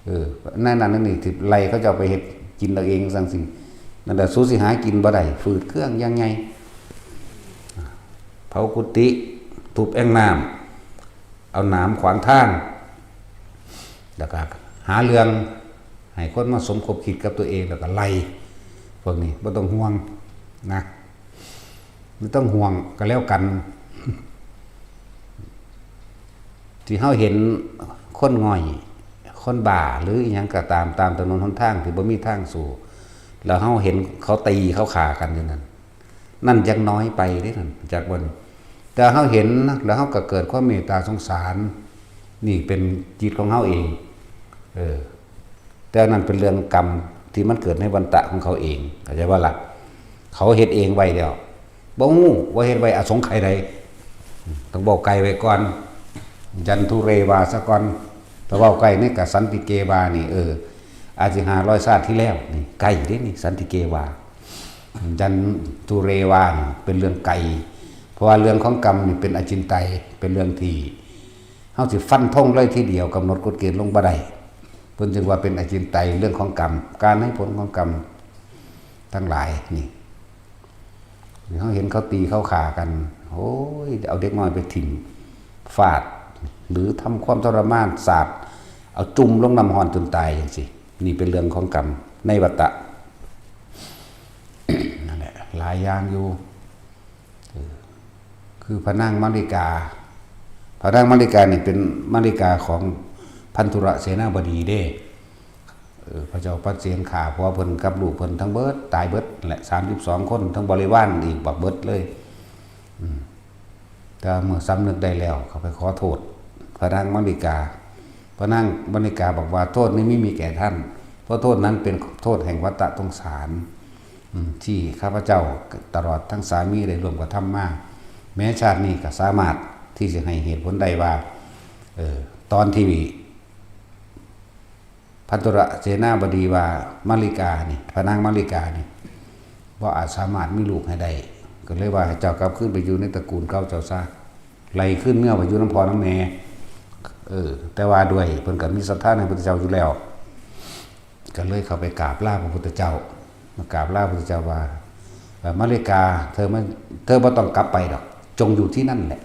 เออ นั่นนั่นนี่ที่ไล่เขาเจ้าไปเฮ็ดกินเอาเองจังซี้ นั่นแหละ สูสิหากินบ่ได้ ฝืดเคืองอย่างใหญ่ เผากุฏิ ทุบแอ่งน้ำ เอาหนามขวางทาง แล้วก็หาเรื่องให้คนมาสมคบคิดกับตัวเอง แล้วก็ไล่ พวกนี้บ่ต้องห่วงนะ บ่ต้องห่วงก็แล้วกัน ที่เฮาเห็นคนง่อย คนบ้า หรืออิหยังก็ตาม ตามถนนหนทางที่บ่มีทางสู่ แล้วเฮาเห็นเขาตีเขาฆ่ากันอยู่นั่น นั่นยังน้อยไปเด้นั่น จักบ่นี่ แต่เฮาเห็นนะ แล้วเฮาก็เกิดความเมตตาสงสาร นี่เป็นจิตของเฮาเอง เออ แต่นั่นเป็นเรื่องกรรมที่มันเกิดในวัตตะของเขาเอง เข้าใจบ่ล่ะ เขาเฮ็ดเองไว้แล้ว บ่ฮู้ว่าเฮ็ดไว้อสงไขยใด ต้องเว้าไกลไว้ก่อน ยันทุเรวาซะก่อน ถ้าเว้าไกลนี่ก็สันติเกวานี่ เออ อาจสิห้าร้อยชาติที่แล้วนี่ ไกลเด้นี่ สันติเกวา ยันทุเรวานี่เป็นเรื่องไกล เพราะว่าเรื่องของกรรมนี่เป็นอจินไตย เป็นเรื่องที่ เฮาสิฟันธงเลยทีเดียว กำหนดกฎเกณฑ์ลงบ่ได้ เพิ่นจึงว่าเป็นอจินไตย เรื่องของกรรม การให้ผลของกรรมทั้งหลายนี่ เฮาเห็นเขาตีเขาฆ่ากัน โอ้ย เอาเด็กน้อยไปถิ่มฟาด หรือทำความทรมาน สาป เอาจุ่มลงน้ำร้อนจนตายจังซี้ นี่เป็นเรื่องของกรรมในวัตตะ นั่นแหละ หลายอย่างอยู่ เออ คือพระนางมัลลิกา พระนางมัลลิกานี่เป็นมัลลิกาของพันธุรเสนาบดีเด้ เออ พระเจ้าปัดเสียนฆ่าผัวเพิ่นกับลูกเพิ่นทั้งเบิด ตายเบิดแหละ สามสิบสองคน ทั้งบริวารอีกบักเบิดเลย อืม แต่เมื่อสำนึกได้แล้ว เขาไปขอโทษ พระนางมัลลิกา พระนางมัลลิกาบอกว่า โทษนี้ไม่มีแก่ท่าน เพราะโทษนั้นเป็นโทษแห่งวัตตะสงสาร อืม ที่ข้าพเจ้าตลอดทั้งสามีได้ร่วมกระทำมา แม้ชาตินี้ก็สามารถที่จะให้เหตุผลได้ว่า เออ ตอนที่พันธุรเสนาบดีว่ามัลลิกานี่ พระนางมัลลิกานี่ บ่อาจสามารถมีลูกให้ได้ ก็เลยว่าให้เจ้ากลับคืนไปอยู่ในตระกูลเก่าเจ้าซะ ไล่คืนเมือไปอยู่นำพ่อนำแม่ เออ แต่ว่าด้วยเพิ่นก็มีศรัทธาในพระพุทธเจ้าอยู่แล้ว ก็เลยเข้าไปกราบลาพระพุทธเจ้า มากราบลาพระพุทธเจ้าว่า เอ่อ มัลลิกา เธอไม่ เธอบ่ต้องกลับไปดอก จงอยู่ที่นั่นแหละ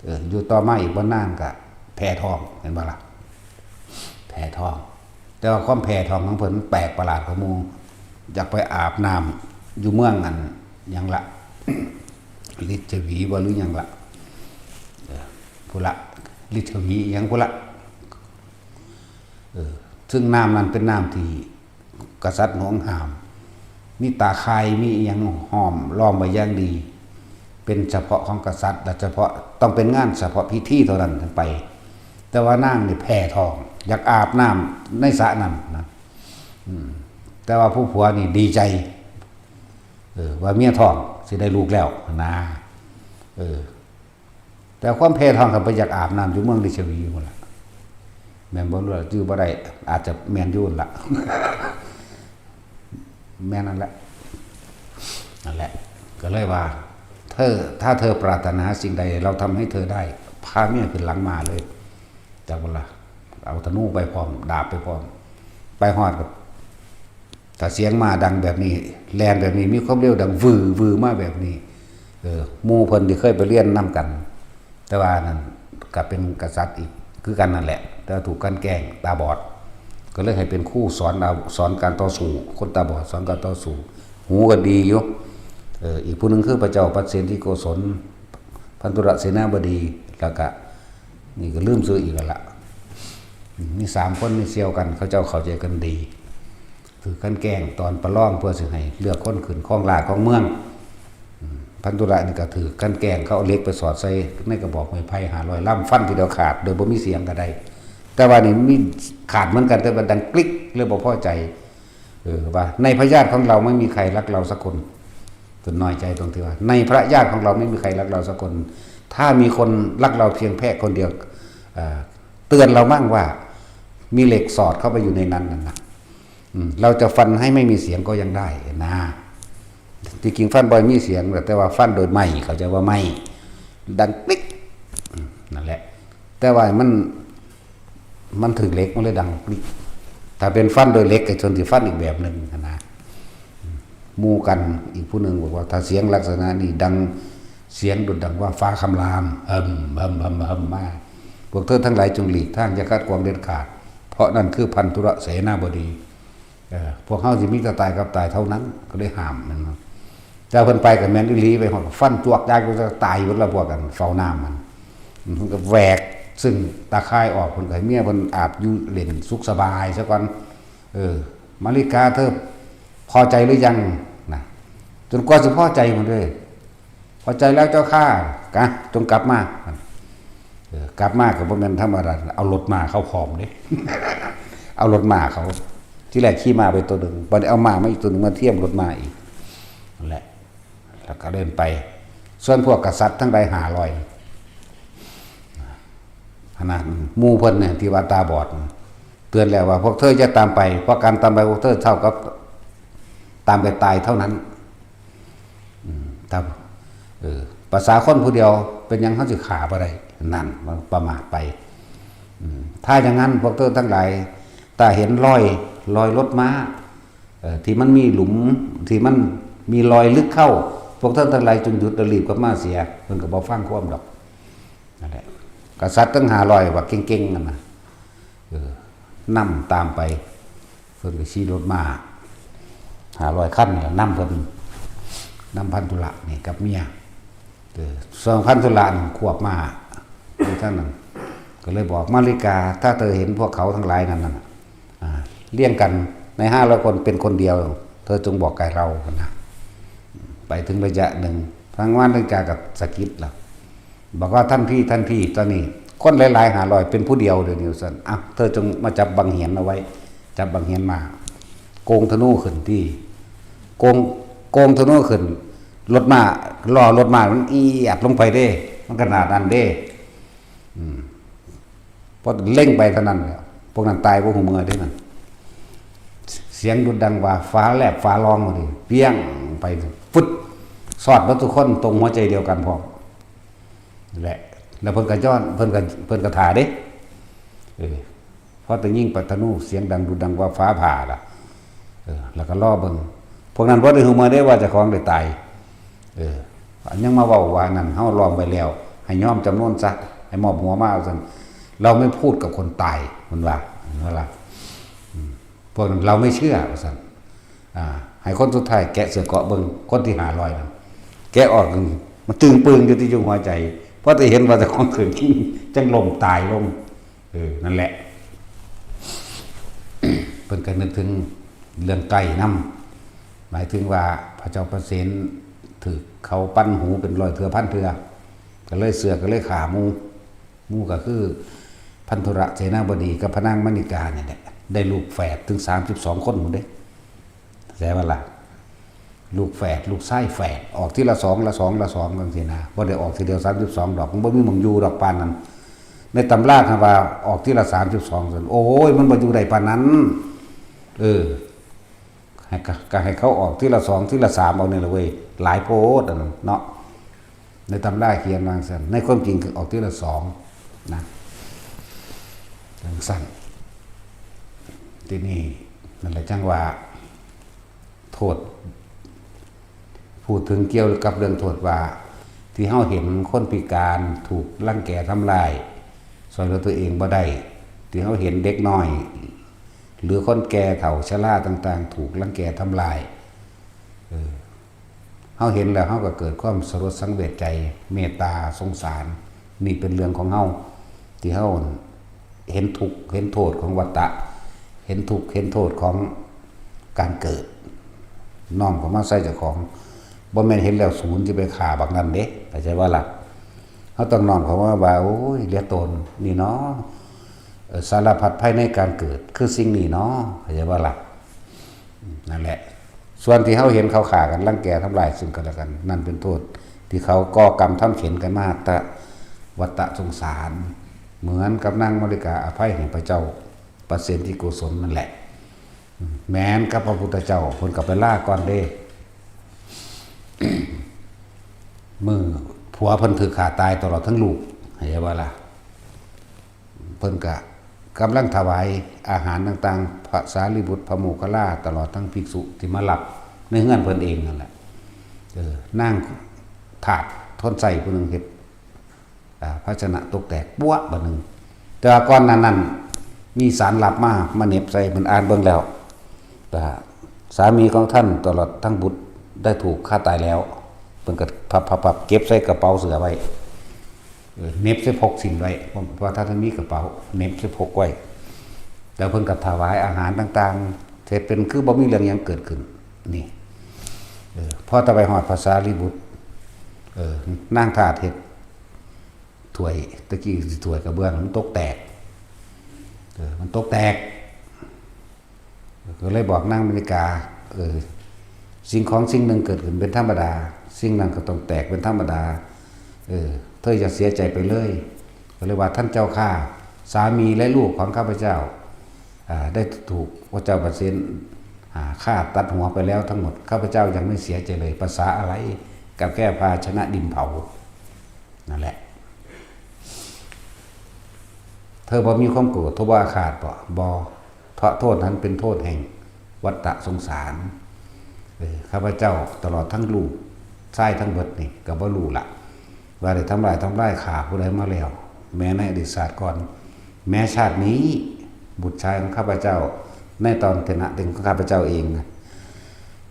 เออ อยู่ต่อมาอีกบ่นานก็แพ้ท้อง เห็นบ่ล่ะ แพ้ท้อง แต่ว่าความแพ้ท้องของเพิ่นมันแปลกประหลาดกว่าหมู่ อยากไปอาบน้ำอยู่เมืองอันหยังละ ลิชวีบ่หรือหยังละ เออ พุนละ ลิชวีหยังพุนละ เออ ซึ่งน้ำนั้นเป็นน้ำที่กษัตริย์หวงห้าม มีตาข่าย มีอิหยังห้อมล้อมไว้อย่างดี เป็นเฉพาะของกษัตริย์ และเฉพาะ ต้องเป็นงานเฉพาะพิธีเท่านั้นถึงไป แต่ว่านางนี่แพ้ท้อง อยากอาบน้ำในสระนั้นนะ อืม แต่ว่าผู้ผัวนี่ดีใจ เออ ว่าเมียท้องสิได้ลูกแล้วนะ เออ แต่ความแพ้ท้องก็ไปอยากอาบน้ำอยู่เมืองลิชวีพุนละ แม่นบ่รู้ล่ะ จื่อบ่ได้ อาจจะแม่นอยู่นั่นละ แม่นนั่นแหละ นั่นแหละ ก็เลยว่า เธอ ถ้าเธอปรารถนาสิ่งใด เราทำให้เธอได้ พาเมียขึ้นหลังม้าเลย จักพุนละ เอาธนูไปพร้อม ดาบไปพร้อม ไปฮอดก็ ถ้าเสียงม้าดังแบบนี้ แล่นแบบนี้ มีความเร็วดังวือวือมาแบบนี้ เออ หมู่เพิ่นที่เคยไปเรียนนำกัน แต่ว่านั่นก็เป็นกษัตริย์อีกคือกันนั่นแหละ แต่ว่าถูกกลั่นแกล้ง ตาบอด ก็เลยให้เป็นครูสอนเอา สอนการต่อสู้ คนตาบอดสอนการต่อสู้ หูก็ดีอยู่ เออ อีกผู้หนึ่งคือพระเจ้าปัดเสนที่โกศล พันธุรเสนาบดี แล้วก็ นี่ก็ลืมชื่ออีกแล้วล่ะ มีสามคนนี่เสี่ยวกัน เขาเจ้าเข้าใจกันดี ถือกันแกล้งตอนประลองเพื่อสิให้เลือกคนขึ้นครองราชย์ครองเมือง อืม พันธุระนี่ก็ถือกันแกล้ง เขาเอาเหล็กไปสอดใส่ในกระบอกไม้ไผ่ห้าร้อยลำ ฟันทีเดียวขาด โดยบ่มีเสียงก็ได้ แต่ว่านี่มีขาดเหมือนกัน แต่ว่าดังกริก เลยบ่พอใจ เออ ว่าในพระญาติของเราไม่มีใครรักเราสักคน จนน้อยใจตรงที่ว่า ในพระญาติของเราไม่มีใครรักเราสักคน ถ้ามีคนรักเราเพียงแค่คนเดียว เอ่อ เตือนเรามั่งว่ามีเหล็กสอดเข้าไปอยู่ในนั้นนั่นนะ อืม เราจะฟันให้ไม่มีเสียงก็ยังได้นะ ที่จริงฟันบ่อยมีเสียง แต่ว่าฟันโดยไม้ เข้าใจว่าไม้ ดังปิ๊ก อืม นั่นแหละ แต่ว่ามัน มันถือเหล็ก มันเลยดังปิ๊ก ถ้าเป็นฟันโดยเหล็ก ไอ้ชนสิฟันอีกแบบหนึ่งนะ หมู่กันอีกผู้หนึ่งบอกว่า ถ้าเสียงลักษณะนี้ดัง เสียงดุดดังว่าฟ้าคำราม เฮิมเฮิมเฮิมเฮิมมา พวกเธอทั้งหลายจงหลีกทาง อย่าขัดขวางเด็ดขาด เพราะนั่นคือพันธุรเสนาบดี เออ พวกเฮาสิมีแต่ตายกับตายเท่านั้น ก็เลยห้ามมัน แต่เพิ่นไปก็แม่นอีหลี ไปฮอดก็ฟันจวกยากอยู่ แต่ตายหมดแล้ว พวกกันเฝ้าน้ำมัน มันก็แหวกซึ่งตาข่ายออก เพิ่นก็ให้เมียเพิ่นอาบอยู่เล่นสุขสบายซะก่อน เออ มาริกาเธอพอใจหรือยังนะ จนกว่าสิพอใจหมดเลย พอใจแล้วเจ้าข้ากะ จงกลับมา เออ กลับมาก็บ่แม่นธรรมดา เอารถม้าเข้าพร้อมเด้ เอารถม้าเขา ที่แรกขี่ม้าไปตัวหนึ่ง บัดนี้เอาม้ามาอีกตัวหนึ่ง มาเทียมรถม้าอีก นั่นแหละ แล้วก็เดินไป ส่วนพวกกษัตริย์ทั้งหลายห้าร้อย ขนาดหมู่เพิ่นเนี่ยที่ว่าตาบอด เตือนแล้วว่า พวกเธออย่าตามไป เพราะการตามไปพวกเธอเท่ากับตามไปตายเท่านั้น อืม ถ้า เออ ภาษาคนผู้เดียวเป็นหยังเขาสิฆ่าบ่ได้ นั่นมันประมาทไป อืม ถ้าอย่างนั้นพวกเธอทั้งหลาย ถ้าเห็นรอย รอยรถม้า เอ่อ ที่มันมีหลุม ที่มันมีรอยลึกเข้า พวกเธอทั้งหลายจงหยุดและรีบกลับมาเสีย เพิ่นก็บ่ฟังความดอก นั่นแหละ กษัตริย์ทั้งห้าร้อยว่าเก่งๆนั่นน่ะ เออ นำตามไป เพิ่นก็ขี่รถม้าห้าร้อยคันนี่ล่ะ นำเพิ่น นำพันธุระนี่กับเมีย เออ ส่วนพันธุระนั่นควบม้าอยู่ทางนั้น ก็เลยบอกมาริกา ถ้าเธอเห็นพวกเขาทั้งหลายนั้นน่ะ อ่า เรียงกันในห้าร้อยคนเป็นคนเดียว เธอจงบอกแก่เรานะ ไปถึงระยะหนึ่ง ทางมาริกาก็สะกิดล่ะ บอกว่าท่านพี่ ท่านพี่ ตอนนี้คนหลายๆห้าร้อยเป็นผู้เดียวเดี๋ยวนี้ ซั่น อ่ะ เธอจงมาจับบังเหียนเอาไว้ จับบังเหียนมา โกงธนูขึ้นที่ โกง โกงธนูขึ้น รถม้า ล้อรถม้ามันเอียดลงไปเด้ มันขนาดนั้นเด้ อืม พอเล็งไปเท่านั้นแหละ พวกนั้นตายบ่ฮู้เมื่อเด้นั่น เสียงดุดดังว่าฟ้าแลบฟ้าร้องมาดิ เปี้ยงไป ฟึด สอดเบิดทุกคนตรงหัวใจเดียวกันพร้อม แหละ แล้วเพิ่นก็ย้อน เพิ่นก็ เพิ่นก็ถ่าเด้ เออ พอแต่ยิงปัดธนูเสียงดังดุดดังว่าฟ้าผ่าล่ะ เออ แล้วก็รอเบิ่ง พวกนั้นบ่ได้ฮู้เมื่อเด้ว่าเจ้าของได้ตาย เออ ยังมาเว้าว่านั่น เฮาล้อมไว้แล้ว ให้ยอมจำนนซะ ให้มอบหัวมา ว่าซั่น เราไม่พูดกับคนตาย มันว่า เห็นบ่ล่ะ อืม พวกนั้นเราไม่เชื่อ ว่าซั่น อ่า ให้คนสุดท้ายแกะเสื้อเกราะเบิ่ง คนที่ห้าร้อยนั่น แกะออก มันตึงปึงอยู่ที่อยู่หัวใจ พอแต่เห็นว่าเจ้าของถืกยิง จั่งล้มตายลง เออ นั่นแหละ เพิ่นก็นึกถึงเรื่องไกลนำ หมายถึงว่าพระเจ้าประเสนถืกเขาปันหูเป็นร้อยเทื่อพันเทื่อ ก็เลยเชื่อ ก็เลยฆ่าหมู่ หมู่ก็คือพันธุระเสนาบดีกับพระนางมณิกานี่แหละ ได้ลูกแฝดถึงสามสิบสองคนพุ้นเด้ เข้าใจบ่ล่ะ ลูกแฝด ลูกชายแฝด ออกทีละสอง ละสอง ละสอง จั่งซี้นะ บ่ได้ออกทีเดียวสามสิบสองดอก มันบ่มีหม่องอยู่ดอกปานนั้น ในตำราคันว่าออกทีละสามสิบสองซั่น โอ้ย มันบ่อยู่ได้ปานนั้น เออ ให้กะ กะให้เขาออกทีละสอง ทีละสาม เอานี่ล่ะเว้ย หลายโพดอันนั้นเนาะ ในตำราเขียนว่าซั่น ในความจริงคือออกทีละสองนะ จั่งซั่น ทีนี้นั่นแหละจั่งว่า โทษ พูดถึงเกี่ยวกับเรื่องโทษว่า ที่เฮาเห็นคนพิการถูกรังแกทำร้าย ซ่อยเหลือตัวเองบ่ได้ ที่เฮาเห็นเด็กน้อย หรือคนแก่เฒ่าชราต่างๆ ถูกรังแกทำร้าย เออ เฮาเห็นแล้วเฮาก็เกิดความสลดสังเวชใจ เมตตาสงสาร นี่เป็นเรื่องของเฮา ที่เฮาเห็นทุกข์เห็นโทษของวัฏฏะ เห็นทุกข์เห็นโทษของการเกิด น้อมเข้ามาใส่เจ้าของ บ่แม่นเห็นแล้วสูนสิไปฆ่าบักนั้นเด้ เข้าใจบ่ล่ะ เฮาต้องน้อมเข้ามาว่า โอ้ย เหลือตนนี่เนาะ เอ่อ สารพัดภัยในการเกิดคือสิ่งนี้เนาะ เข้าใจบ่ล่ะ นั่นแหละ ส่วนที่เฮาเห็นเขาฆ่ากัน รังแกทำลายซึ่งกันและกัน นั่นเป็นโทษที่เขาก่อกรรมทำเข็ญกันมาแต่วัฏฏะสงสาร เหมือนกับนางมาริกาอภัยให้พระเจ้าประเสนที่โกศลนั่นแหละ แม้นกับพระพุทธเจ้า เพิ่นก็ไปลาก่อนเด้ มื้อผัวเพิ่นถูกฆ่าตายตลอดทั้งลูก เข้าใจบ่ล่ะ เพิ่นก็กำลังถวายอาหารต่างๆ พระสารีบุตร พระโมคคัลลา ตลอดทั้งภิกษุที่มารับในเฮือนเพิ่นเองนั่นแหละ เออ นางทาสทนใช้ผู้หนึ่งเฮ็ด อ่า ภาชนะตกแตกปั๊วะบัดหนึ่ง แต่ว่าก่อนหน้านั้นมีสารลับมา มาเหน็บใส่ เพิ่นอ่านเบิ่งแล้ว ก็สามีของท่านตลอดทั้งบุตรได้ถูกฆ่าตายแล้ว เพิ่นก็พับๆๆเก็บใส่กระเป๋าเสื้อไว้ เออ เหน็บใส่พกศีลไว้ เพราะ เพราะท่านมีกระเป๋า เหน็บใส่พกไว้ แล้วเพิ่นก็ถวายอาหารต่างๆ เฮ็ดเป็นคือบ่มีเรื่องหยังเกิดขึ้น นี่ เออ พอแต่ไปฮอดพระสารีบุตร เออ นางทาสเฮ็ดถ้วย ตะกี้สิถ้วยกระเบื้อง มันตกแตก เออ มันตกแตก ก็เลยบอกนางมณิกา เออ สิ่งของสิ่งหนึ่งเกิดขึ้นเป็นธรรมดา สิ่งนั้นก็ต้องแตกเป็นธรรมดา เออ เธออย่าเสียใจไปเลย ก็เลยว่า ท่านเจ้าข้า สามีและลูกของข้าพเจ้า อ่า ได้ถูกพระเจ้าปเสน อ่า ฆ่าตัดหัวไปแล้วทั้งหมด ข้าพเจ้ายังไม่เสียใจเลย ประสาอะไร กับแค่ภาชนะดินเผา นั่นแหละ เธอบ่มีความโกรธ เธอบ่อาฆาตบ่ บ่ เพราะโทษนั้นเป็นโทษแห่งวัฏสงสาร เออ ข้าพเจ้าตลอดทั้งลูกชายทั้งเบิดนี่ก็บ่รู้ละ ว่าได้ทำลายทำลายฆ่าผู้ใดมาแล้ว แม้ในอดีตชาติก่อน แม้ชาตินี้ บุตรชายของข้าพเจ้า ในตอนเถนะเต็งของข้าพเจ้าเองนะ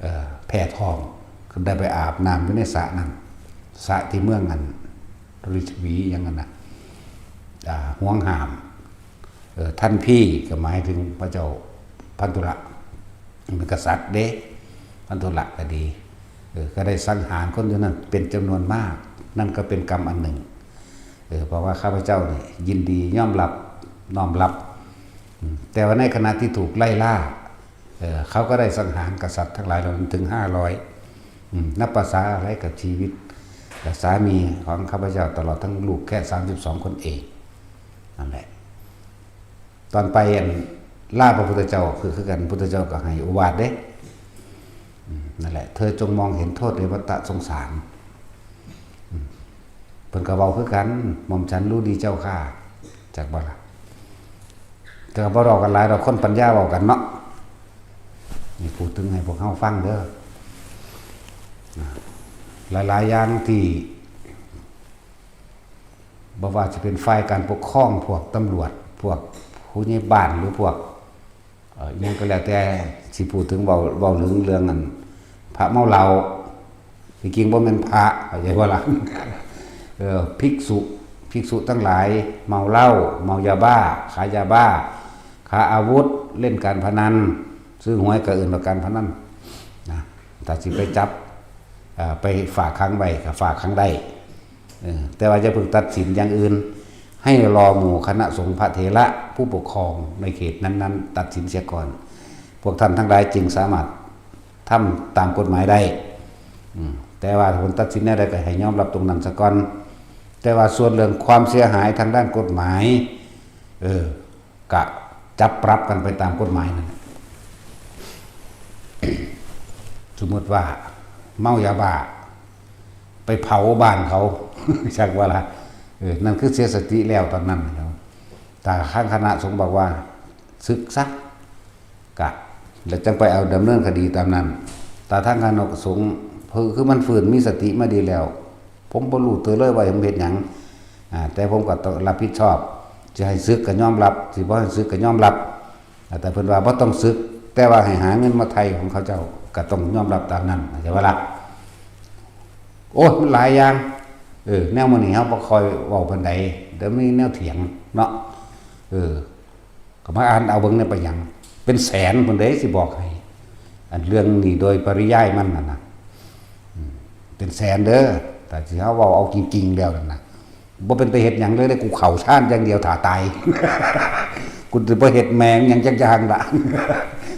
เอ่อ แพ้ท้อง ได้ไปอาบน้ำอยู่ในสระนั่น สระที่เมืองอัน ริชวีอย่างนั้นนะ อ่า ห่วงห้าม เอ่อ ท่านพี่ก็หมายถึงพระเจ้าพันธุระ เป็นกษัตริย์เด้ พันธุระก็ดี เออ ก็ได้สังหารคนอยู่นั่นเป็นจำนวนมาก นั่นก็เป็นกรรมอันหนึ่ง เออ เพราะว่าข้าพเจ้าเนี่ยยินดียอมรับ น้อมรับ อืม แต่ว่าในขณะที่ถูกไล่ล่า เออ เขาก็ได้สังหารกษัตริย์ทั้งหลายเหล่านั้นถึงห้าร้อย อืม นับประสาอะไรกับชีวิต กับสามีของข้าพเจ้าตลอดทั้งลูกแค่สามสิบสองคนเอง นั่นแหละ ตอนไปอันลาพระพุทธเจ้าคือ คือกัน พุทธเจ้าก็ให้โอวาทเด้ อืม นั่นแหละ เธอจงมองเห็นโทษในวัฏสงสาร อืม เพิ่นก็เว้าคือกัน หม่อมฉันรู้ดีเจ้าข้า จักบ่ล่ะ แต่ก็บ่เว้ากันหลายดอก คนปัญญาเว้ากันเนาะ นี่พูดถึงให้พวกเฮาฟังเด้อ นะ หลายๆอย่างที่ บ่ว่าจะเป็นฝ่ายการปกครอง พวกตำรวจ พวกผู้ใหญ่บ้าน หรือพวก เอ่อ อิหยังก็แล้วแต่ สิพูดถึง เว้า เว้าเรื่อง เรื่องอัน พระเมาเหล้า ที่จริงบ่แม่นพระ เข้าใจบ่ล่ะ เออ ภิกษุ ภิกษุทั้งหลาย เมาเหล้า เมายาบ้า ขายยาบ้า ค้าอาวุธ เล่นการพนัน ซื้อหวยก็เอิ้นว่าการพนัน นะ ถ้าสิไปจับ เอ่อ ไปฝากขังไว้ก็ฝากขังได้ เออ แต่ว่าอย่าเพิ่งตัดสินอย่างอื่น ให้รอหมู่คณะสงฆ์พระเถระผู้ปกครองในเขตนั้นๆ ตัดสินเสียก่อน พวกท่านทั้งหลายจึงสามารถทำตามกฎหมายได้ อืม แต่ว่าผลตัดสินแนวใดก็ให้ยอมรับตรงนั้นซะก่อน แต่ว่าส่วนเรื่องความเสียหายทางด้านกฎหมาย เออ ก็จับปรับกันไปตามกฎหมายนั่นแหละ สมมติว่าเมายาบ้า ไปเผาบ้านเขา จักว่าล่ะ เออ นั่นคือเสียสติแล้วตอนนั้นนะครับ แต่ทางคณะสงฆ์บอกว่า สึกซะ กะ แล้วจังไปเอาดำเนินคดีตามนั้น แต่ทางคณะสงฆ์ คือ คือมันฟื้นมีสติมาดีแล้ว ผมบ่รู้ตัวเลยว่าผมเฮ็ดหยัง อ่า แต่ผมก็ต้องรับผิดชอบ สิให้สึกก็ยอมรับ สิบ่ให้สึกก็ยอมรับ อ่า แต่เพิ่นว่าบ่ต้องสึก แต่ว่าให้หาเงินมาไถ่ของเขาเจ้า ก็ต้องยอมรับตามนั้น เข้าใจบ่ล่ะ โอ้ย มันหลายอย่าง เออ แนวมื้อนี้เฮาบ่ค่อยเว้าปานใด เดี๋ยวมีแนวเถียงเนาะ เออ ก็มาอ่านเอาเบิ่ง เนี่ยไปหยัง เป็นแสนพุ้นเด้ สิบอกให้ อันเรื่องนี้โดยปริยายมันน่ะนะ อืม เป็นแสนเด้อ แต่สิเฮาเว้าเอาจริงๆแล้วนั่นนะ บ่เป็นตาเฮ็ดหยังเลยเด้ กูเข้าฌานอย่างเดียวถ้าตาย กูสิบ่เฮ็ดแม่งหยังจักอย่างละ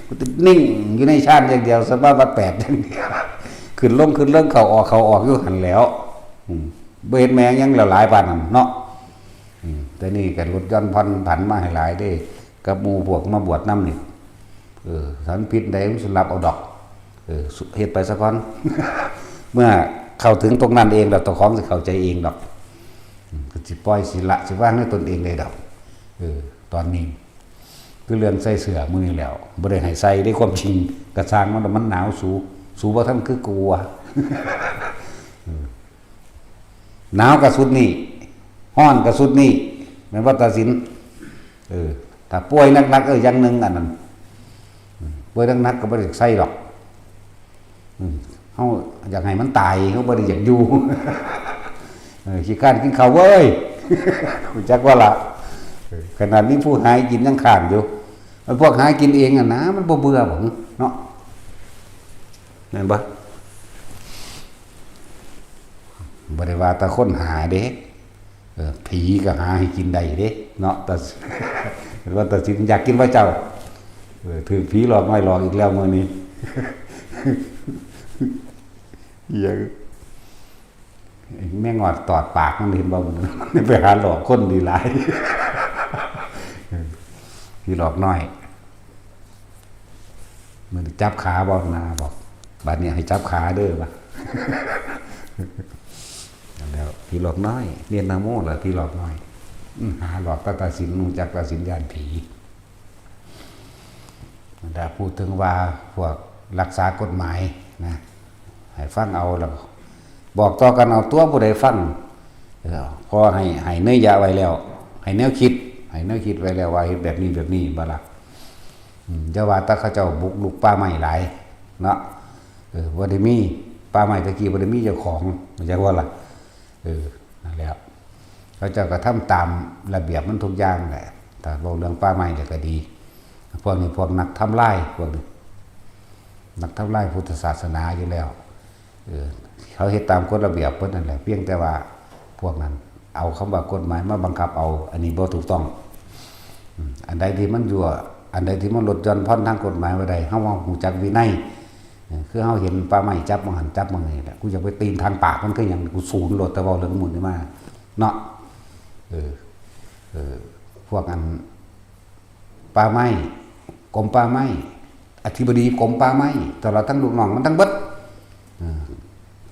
กูสินิ่งอยู่ในฌานอย่างเดียว สมาบัติแปดอย่างเดียว ขึ้นลง ขึ้นลง เข้าออก เข้าออกอยู่หั่นแหล้ว อืม บ่เฮ็ดแม่งหยังแล้ว หลายปานนั้นเนาะ อืม แต่นี่ก็ลดหย่อนผ่อนผันมาให้หลายเด้ กับหมู่พวกมาบวชนำนี่ เออ ถ้ามันผิดใดมันสิรับเอาดอก เออ สุ- เฮ็ดไปซะก่อน เมื่อเข้าถึงตรงนั้นเองดอก เจ้าของสิเข้าใจเองดอก อืม ก็สิปล่อยสิละ สิวางในตนเองได้ดอก เออ ตอนนี้ คือเรื่องใส่เสื้อมื้อนี้แล้ว บ่ได้ให้ใส่ได้ความจริง กระซ่างมัน มันหนาว สู สูบ่ทันคือกูอะ เออ หนาวกะสุดนี้ ฮ้อนกะสุดนี้ แม่นบ่ ตาสิน เออ ถ้าป่วยหนักๆ เออ อย่างหนึ่งอันนั้น อืม เบิ่งหนักๆก็บ่ได้ใส่ดอก อืม เฮาอยากให้มันตาย เฮาบ่ได้อยากอยู่ เออ ขี้คร้านกินข้าวเว้ย รู้จักว่าล่ะ เออ ขนาดนี้ผู้หากินยังคร้านอยู่ ไอ้พวกหากินเองอะนะ มันบ่เบื่อบ่เนาะ แม่นบ่ บ่ได้ว่าแต่คนหาเด้ เออ ผีก็หาให้กินได้เด้ เนาะ แต่ ว่าแต่สิอยากกินว่าเจ้า เออ ถือผีหลอกน้อยหลอกอีกแล้วมื้อนี้ เอียง แม่งอดตอดปากมันเห็นบ่ มันไปหาหลอกคนดีหลาย เออ ผีหลอกน้อย มันจับขาบอกนาบอก บัดนี้ให้จับขาเด้อวะ แล้วผีหลอกน้อย เรียนนะโมแล้วผีหลอกน้อย อืม หาหลอกตาตาสินรู้จักตาสินย่านผี แต่พูดถึงว่าพวกรักษากฎหมายนะ ให้ฟังเอาแล้ว บอกต่อกันเอาตัวผู้ใดฟัง เออ พอให้ ให้เนื้อยะไว้แล้ว ให้แนวคิด ให้แนวคิดไว้แล้วว่าเฮ็ดแบบนี้แบบนี้บ่ล่ะ อืม อย่าว่าแต่เขาเจ้าบุกรุกป่าไม้หลายเนาะ เออ บ่ได้มี ป่าไม้ตะกี้บ่ได้มีเจ้าของ เข้าใจบ่ล่ะ เออ นั่นแหละ เขาเจ้าก็ทำตามระเบียบมันทุกอย่างแหละ ถ้าเว้าเรื่องป่าไม้แล้วก็ดี พวกนี้พวกนักทำลาย พวกนี้ นักทำลายพุทธศาสนาอยู่แล้ว เออ เขาเฮ็ดตามกฎระเบียบเพิ่นนั่นแหละ เพียงแต่ว่าพวกนั้นเอาคำว่ากฎหมายมาบังคับเอา อันนี้บ่ถูกต้อง อืม อันใดที่มันยั่ว อันใดที่มันลดหย่อนผ่อนทางกฎหมายไว้ได้ เฮาว่ารู้จักวินัย เออ คือเฮาเห็นป่าไม้จับหม่องหั้นจับหม่องนี่แหละ กูอยากไปตีนทางปากมันคือหยัง กูสูนโลด แต่เว้าเรื่องหมู่นี่มา เนาะ เออ เออ พวกอัน ป่าไม้ กรมป่าไม้ อธิบดีกรมป่าไม้ ตลอดทั้งลูกน้องมันทั้งเบิด เออ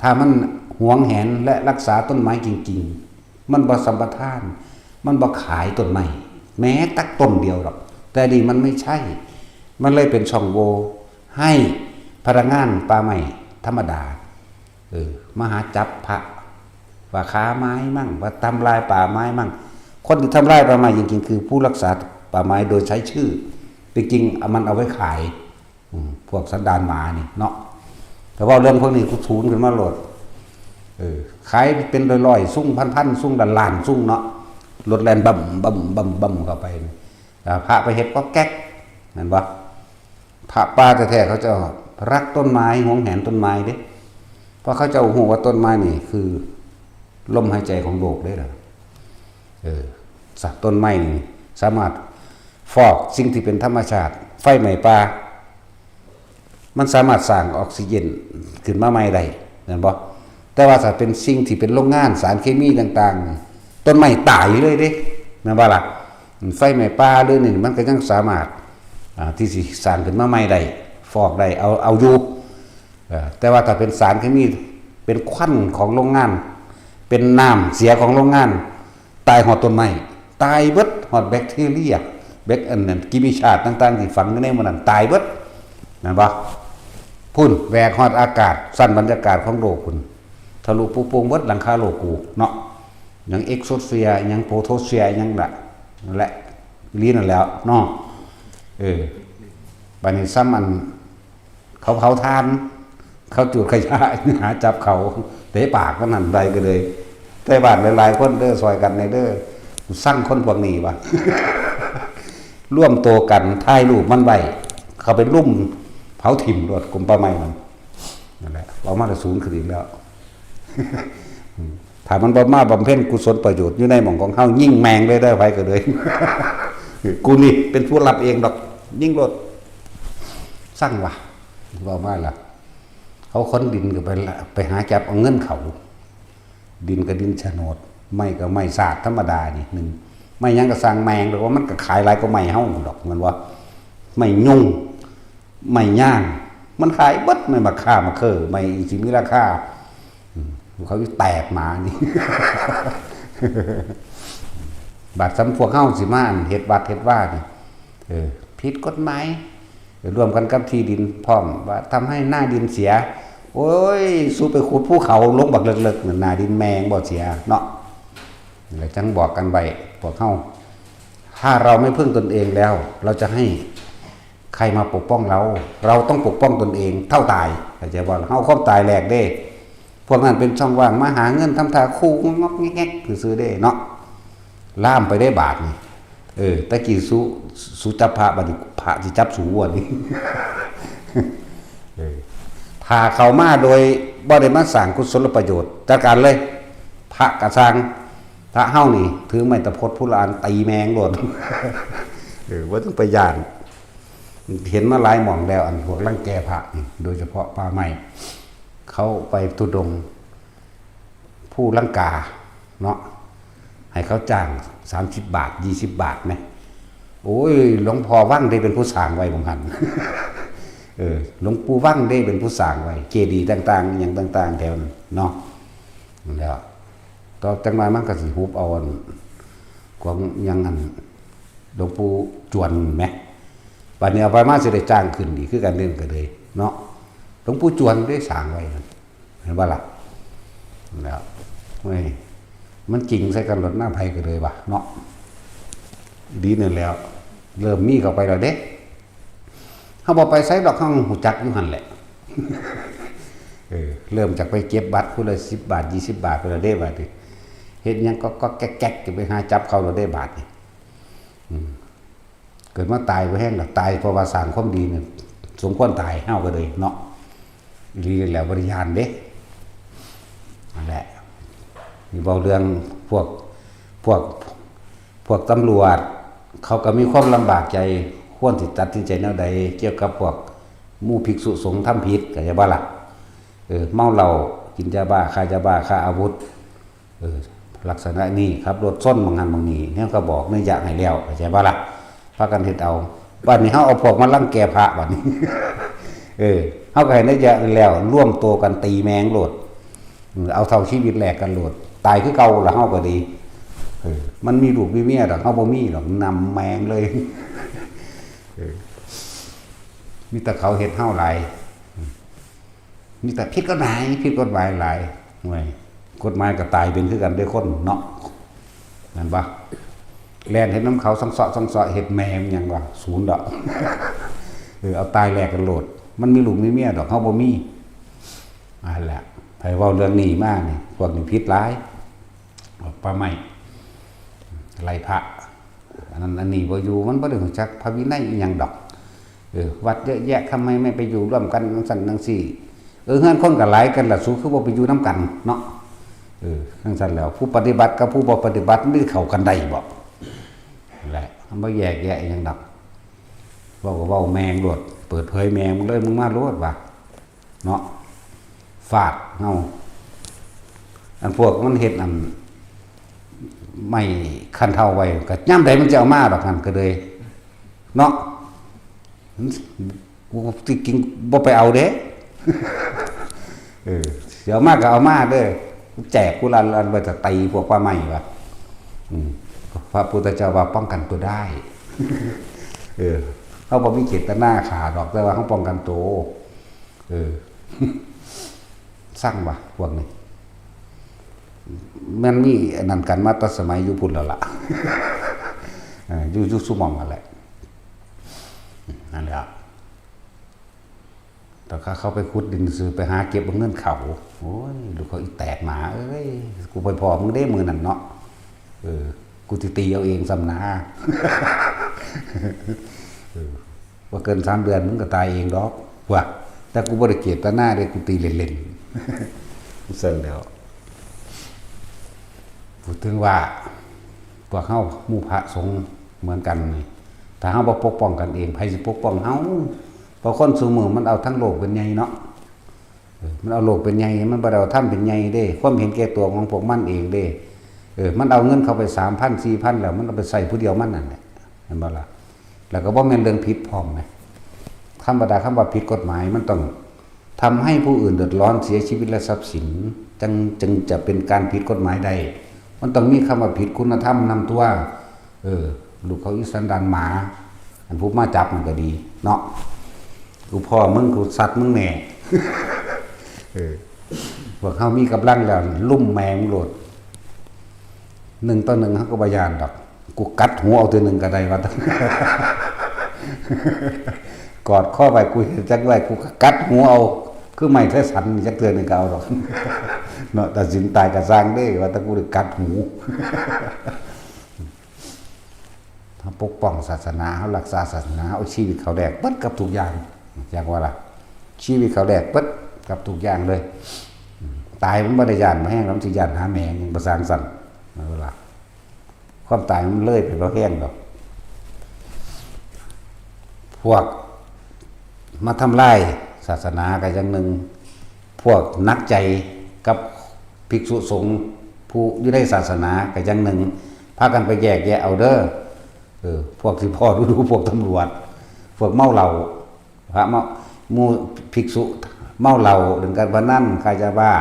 ถ้ามันหวงแหนและรักษาต้นไม้จริงๆ มันบ่สัมปทาน มันบ่ขายต้นไม้ แม้แต่ต้นเดียวดอก แต่นี่มันไม่ใช่ มันเลยเป็นช่องโหว่ให้พนักงานป่าไม้ธรรมดา เออ มาหาจับพระ ว่าค้าไม้มั่ง ว่าทำลายป่าไม้มั่ง คนที่ทำลายป่าไม้จริงๆ คือผู้รักษาป่าไม้โดยใช้ชื่อ จริงๆ มันเอาไว้ขาย อืม พวกสันดานหมานี่เนาะ แต่ว่าเรื่องพวกนี้กูสูนขึ้นมาโลด เออ ขายเป็นร้อยๆ ซุ่งพันๆ ซุ่งล้านๆ ซุ่งเนาะ รถแล่นบึ้มบึ้มบึ้มบึ้มเข้าไป อ่า พระไปเฮ็ดก็แก๊ก แม่นบ่ พระป่าแท้ๆ เขาเจ้ารักต้นไม้ หวงแหนต้นไม้เด้ เพราะเขาเจ้าฮู้ว่าต้นไม้นี่คือลมหายใจของโลกเด้ล่ะ เออ สัตว์ต้นไม้นี่สามารถฟอกสิ่งที่เป็นธรรมชาติ ไฟไหม้ป่า มันสามารถสร้างออกซิเจนขึ้นมาใหม่ได้ แม่นบ่ แต่ว่าถ้าเป็นสิ่งที่เป็นโรงงานสารเคมีต่างๆ ต้นไม้ตายเลยเด้ แม่นบ่ล่ะ ไฟไหม้ป่าหรือนี่มันก็ยังสามารถ อ่า ที่สิสร้างขึ้นมาใหม่ได้ ฟอกได้ เอา เอาอยู่ เอ่อ แต่ว่าถ้าเป็นสารเคมี เป็นควันของโรงงาน เป็นน้ำเสียของโรงงาน ตายฮอดต้นไม้ ตายเบิด ฮอดแบคทีเรีย แบค อันนั้น กิมิชาตต่างๆ ที่ฝังอยู่ในหมู่นั้น ตายเบิด แม่นบ่ พุ้น แหวกฮอดอากาศ ชั้นบรรยากาศของโลกพุ้น ทะลุปุโป่งเบิดหลังคาโลกกู เนาะ หยังเอ็กโซสเฟียร์ หยังโฟโตสเฟียร์ หยังละ นั่นแหละ อีหลีนั่นแหล้ว เนาะ เออ บัดนี้ซ้ำอัน เขาเผาถ่าน เขาจูดขยะ หาจับเขา เตะปากมันหั่น ได้ก็เลย แต่บ้านหลายๆ คนเด้อ ซ่อยกันแหน่เด้อ ซังคนพวกนี้วะ ร่วมตัวกันถ่ายรูปมันไว้ เขาไปลุ่มเผาถิ่มโลด กรมป่าไม้มัน นั่นแหละ เอามาแต่ศูนย์ขึ้นอีกแล้ว ถ้ามันบ่มาบำเพ็ญกุศลประโยชน์อยู่ในหม่องของเฮา ยิงแม่งเลยเด้อ ไผก็เลย กูนี่เป็นผู้รับเองดอก ยิงโลด ซังวะ เว้ามาล่ะ เขาขนดินก็ไปละ ไปหาจับเอาเงินเขา ดินก็ดินโฉนด ไม้ก็ไม้สาดธรรมดานี่หนึ่ง ไม้หยังก็ซ่างแม่ง แต่ว่ามันก็ขายหลายกว่าไม้เฮาดอก แม่นบ่ ไม้ยุง ไม้ย่าง มันขายเบิด ไม้มะค่า มะเขือ ไม้อีสิมีราคา อืม เขาแตกหมานี่ บาดซ้ำพวกเฮาสิมาอันเฮ็ดวัดเฮ็ดวานี่ เออ ผิดกฎหมาย ร่วมกันกับที่ดินพร้อม ว่าทำให้หน้าดินเสีย โอ้ย สู้ไปขุดภูเขาลงบักเลิกๆ นั่น หน้าดินแม่งบ่เสียเนาะ แล้วจังบอกกันไว้ พวกเฮา ถ้าเราไม่พึ่งตนเองแล้ว เราจะให้ ใครมาปกป้องเรา เราต้องปกป้องตนเองเท่าตาย เข้าใจบ่ เฮาความตายแลกเด้ พวกนั้นเป็นช่องว่างมาหาเงินทำท่าคู่งอกแงกซื่อๆเด้เนาะ ล่ามไปได้บาทนี่ เออ ตะกี้สุ สุจับพระ บัดนี้พระสิจับสูบัดนี้ เออ ถ้าเข้ามาโดยบ่ได้มาสร้างกุศลประโยชน์ จัดการเลย พระกะซัง พระเฮานี่ ถือไม้ตะพดผู้ละอัน ตีแมงโลด เออ บ่ต้องไปย้าน เห็นมาหลายหม่องแล้ว อันพวกรังแกพระนี่ โดยเฉพาะป่าไม้ เขาไปธุดงค์ ผู้ลังกาเนาะ ให้เขาจ้างสามสิบ บาท ยี่สิบ บาทไหม โอ้ย หลวงพ่อวังเด้เป็นผู้สร้างไว้ ผมหัน เออ หลวงปู่วังเด้เป็นผู้สร้างไว้ เจดีย์ต่างๆ อหย่างต่างๆ แถวนั้นเนาะ แล้ว ต่อจังหน่อยมันก็สิหุบเอาอัน ของหยังอัน หลวงปู่จวนไหม บัดนี้เอาไปมาสิได้จ้างขึ้นอีกคือกันเด้ ก็เลยเนาะ หลวงปู่จวนได้สร้างไว้นั่น เห็นบ่ล่ะ แล้ว เว้ย มันจริงใส่กันโลด หน้าไผก็เลยว่ะเนาะ ดีนั่นแล้ว เริ่มมีเข้าไปแล้วเด้ เฮาบ่ไปไสดอก เฮาฮู้จักอยู่หั่นแหละ เออ เริ่มจากไปเก็บบัตรผู้ละสิบ บาท ยี่สิบ บาทไปแล้วเด้ บาดนี้ เฮ็ดหยังก็ ก็แก๊กๆ จะไปหาจับเขาแล้วเด้ บาดนี้ อืม เกิดมาตายบ่แฮงดอก ตายเพราะว่าสร้างความดีเนี่ย สมควรตาย เฮาก็เลยเนาะ อีหลีแล้ว บ่ได้ย้านเด้ นั่นแหละ นี่เว้าเรื่องพวก พวก พวกตำรวจ เขาก็มีความลำบากใจ ควรสิตัดสินใจแนวใด เกี่ยวกับพวกหมู่ภิกษุสงฆ์ทำผิด เข้าใจบ่ล่ะ เออ เมาเหล้า กินยาบ้า ค้ายาบ้า ค้าอาวุธ เออ ลักษณะนี้ ขับรถชนหม่องหั้นหม่องนี้ แนวก็บอกนัยยะให้แล้ว เข้าใจบ่ล่ะ พากันเฮ็ดเอา บัดนี้เฮาเอาพวกมารังแกพระบัดนี้ เออ เฮาก็ให้นัยยะแล้ว ร่วมตัวกันตีแมงโลด เออ เอาเท่าชีวิตแลกกันโลด ตายคือเก่าล่ะ เฮาก็ดี เออ มันมีลูกมีเมียดอก เฮาบ่มีดอก นำแมงเลย เออ มีแต่เขาเฮ็ดเฮาหลาย มีแต่ผิดกฎหมาย ผิดกฎหมายหลาย ห่วย กฎหมายก็ตายเป็นคือกันเด้คนเนาะ แม่นบ่ แล่นเฮ็ดนำเขาสังเซาะสังเซาะ เฮ็ดแมงหยังวะ ศูนย์ดอก เออ เอาตายแลกกันโลด มันมีลูกมีเมียดอก เฮาบ่มี นั่นแหละ ไผเว้าเรื่องนี้มานี่ พวกนี้ผิดหลาย ออกป่าไม้ ไล่พระ อันนั้นอันนี้บ่อยู่ มันบ่ได้รู้จักพระวินัยอีหยังดอก เออ วัดเยอะแยะ ทำไมไม่ไปอยู่ร่วมกันจั่งซั้นจั่งซี้ เออ เฮือนคนก็หลายกันล่ะ สูคือบ่ไปอยู่นำกันเนาะ เออ จั่งซั้นแล้ว ผู้ปฏิบัติกับผู้บ่ปฏิบัติมันสิเข้ากันได้บ่ นั่นแหละ มันบ่แยกแยะอีหยังดอก เว้าก็เว้าแมงโลด เปิดเผยแมงมึงเลย มึงมาโลดว่ะ เนาะ ฟาดเฮา อันพวกมันเฮ็ดอัน ไม้คันเฒ่าไว้ ก็ยามใดมันจะเอามาดอกหั่นก็เลย เนาะ กูสิกินบ่ไปเอาเด้ เออ สิเอามาก็เอามาเด้อ แจกผู้ละอัน ไว้จะตีพวกป่าไม้วะ อืม พระพุทธเจ้าว่าป้องกันตัวได้ เออ เฮาบ่มีเจตนาฆ่าดอก แต่ว่าเฮาป้องกันตัว เออ ซังวะ พวกนี้ มันมีอันนั้นกันมาแต่สมัยอยู่พุ้นแล้วล่ะ เออ อยู่ อยู่ซุหม่องนั่นแหละ นั่นแหละ แต่ข้าเข้าไปขุดดินซื่อ ไปหาเก็บเอาเงินเขา โอ้ย ลูกเขาอีแตกหมาเอ้ย กูไปพ้อมึงเด้มื้อนั้นเนาะ เออ กูสิตีเอาเองซ้ำนะ เออ บ่เกินสามเดือนมึงก็ตายเองดอก ว่ะ แต่กูบ่ได้เจตนาเด้ กูตีเล่นๆ ซั่นแหล้ว พูดถึงว่า พวกเฮาหมู่พระสงฆ์เหมือนกันนี่ ถ้าเฮาบ่ปกป้องกันเอง ไผสิปกป้องเฮา เพราะคนซุมื้อมันเอาทั้งโลกเป็นใหญ่เนาะ เออ มันเอาโลกเป็นใหญ่ มันบ่ได้เอาธรรมเป็นใหญ่เด้ ความเห็นแก่ตัวของพวกมันเองเด้ เออ มันเอาเงินเข้าไปสามพัน สี่พัน แล้ว มันเอาไปใช้ผู้เดียวมันนั่นแหละ เห็นบ่ล่ะ แล้วก็บ่แม่นเรื่องผิดพร้อมนะ ธรรมดาคำว่าผิดกฎหมาย มันต้องทำให้ผู้อื่นเดือดร้อน เสียชีวิตและทรัพย์สิน จึง จึงจะเป็นการผิดกฎหมายได้ มันต้องมีคำว่าผิดคุณธรรมนำตัว เออ ลูกเขาอีสันดานหมา อันผู้มาจับมันก็ดีเนาะ กูพ้อมึง กูซัดมึงแน่ เออ พวกเฮามีกำลังแล้ว ลุ่มแมงโลด หนึ่งต่อหนึ่งเฮาก็บ่ย้านดอก กูกัดหัวเอาเทื่อหนึ่งก็ได้ว่า เออ กอดคอไว้ กูเฮ็ดจั่งใด กูก็กัดหูเอา คือไม้ไทสันจักเทื่อหนึ่งก็เอาดอก เนาะ ตัดสินตายก็ซ่างเด้ ว่าแต่กูได้กัดหู เฮาปกป้องศาสนา เฮารักษาศาสนา เอาชีวิตเขาแลกเบิดกับทุกอย่าง จักว่าล่ะ ชีวิตเขาแลกเบิดกับทุกอย่างเลย ตายมันบ่ได้ย้านบ่แฮง มันสิย้านหาแม่ง บ่ซ่างซั่น นั่นล่ะ ความตายมันเลยไปบ่แฮงดอก พวกมาทำลายศาสนาก็อย่างหนึ่ง พวกหนักใจกับภิกษุสงฆ์ผู้อยู่ในศาสนาก็อย่างหนึ่ง พากันไปแยกแยะเอาเด้อ เออ พวกที่พ้อดูๆ พวกตำรวจ พวกเมาเหล้า พระเมา หมู่ภิกษุเมาเหล้า เล่นการพนัน ค้ายาบ้า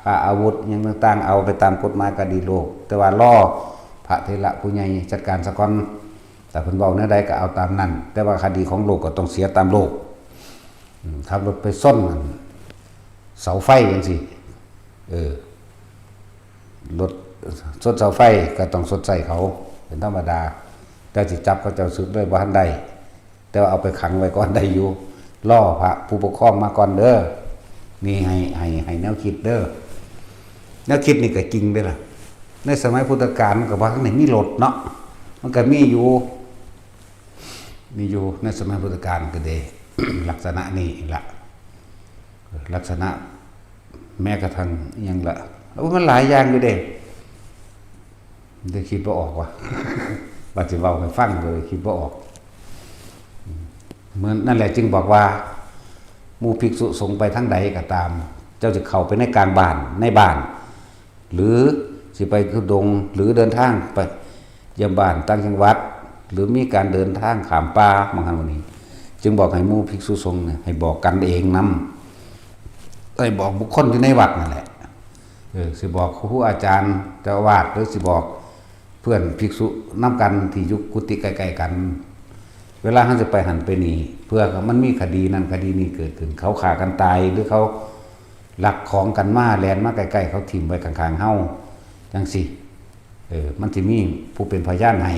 ค้าอาวุธ หยังต่างๆ เอาไปตามกฎหมายคดีโลก แต่ว่ารอพระเถระผู้ใหญ่จัดการซะก่อน ถ้าเพิ่นเว้าแนวใดก็เอาตามนั้น แต่ว่าคดีของโลกก็ต้องเสียตามโลก อืม ขับรถไปชนเสาไฟจั่งซี้ เออ รถชนเสาไฟก็ต้องชดใช้เขา เป็นธรรมดา แต่สิจับเขาเจ้าสึกเลยบ่ทันได้ แต่ว่าเอาไปขังไว้ก่อนได้อยู่ รอพระผู้ปกครองมาก่อนเด้อ นี่ให้ ให้ ให้แนวคิดเด้อ แนวคิดนี่ก็จริงเด้อล่ะ ในสมัยพุทธกาลมันก็บ่ทันได้มีรถเนาะ มันก็มีอยู่ มีอยู่ในสมัยพุทธกาลก็เด้ ลักษณะนี้ละ ลักษณะแม้กระทั่งอิหยังละ โอ้ มันหลายอย่างอยู่เด้ เดี๋ยวคิดบ่ออกว่ะ ว่าสิเว้าให้ฟัง เดี๋ยวคิดบ่ออก เหมือนนั่นแหละจึงบอกว่า หมู่ภิกษุสงฆ์ไปทางใดก็ตาม เจ้าจะเข้าไปในกลางบ้าน ในบ้าน หรือสิไปธุดงค์ หรือเดินทางไปเยี่ยมบ้านต่างจังหวัด หรือมีการเดินทางข้ามป่า บางครั้งนี้ จึงบอกให้หมู่ภิกษุสงฆ์เนี่ย ให้บอกกันเองนำ ให้บอกบุคคลอยู่ในวัดนั่นแหละ เออ สิบอกครูอาจารย์เจ้าอาวาส หรือสิบอกเพื่อนภิกษุนำกันที่อยู่กุฏิใกล้ๆ กัน เวลาเขาจะไปหันไปนี่ เพื่อมันมีคดีนั่นคดีนี้เกิดขึ้น เขาฆ่ากันตาย หรือเขาลักของกันมา แล่นมาใกล้ๆ เขาถิ่มไว้ข้างๆ เฮา จั่งซี้ เออ มันสิมีผู้เป็นพยานให้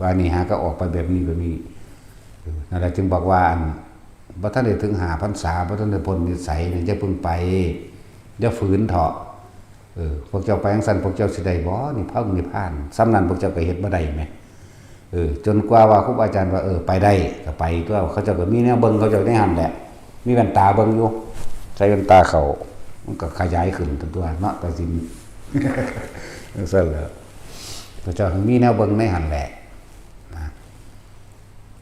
ว่านี่หาก็ออกไปแบบนี้แบบนี้ เออ นั่นแหละจึงบอกว่าอัน บ่ทันได้ถึงห้าพรรษา บ่ทันได้พ้นนิสัยนี่ อย่าเพิ่งไป อย่าฝืนเถาะ เออ พวกเจ้าไปจั่งซั้น พวกเจ้าสิได้บ่ นิพพาน นิพพาน ส่ำนั้นพวกเจ้าก็เฮ็ดบ่ได้แหม เออ จนกว่าว่าครูบาอาจารย์ว่า เออ ไปได้ ก็ไปตั๊ว เขาเจ้าก็มีแนวเบิ่งเขาเจ้าในหั่นแหละ มีแว่นตาเบิ่งอยู่ ใส่แว่นตาเข้า มันก็ขยายขึ้นตั๊วเนาะ ตัดสิน จั่งซั้นแหละ พระเจ้ามีแนวเบิ่งในหั่นแหละ นะ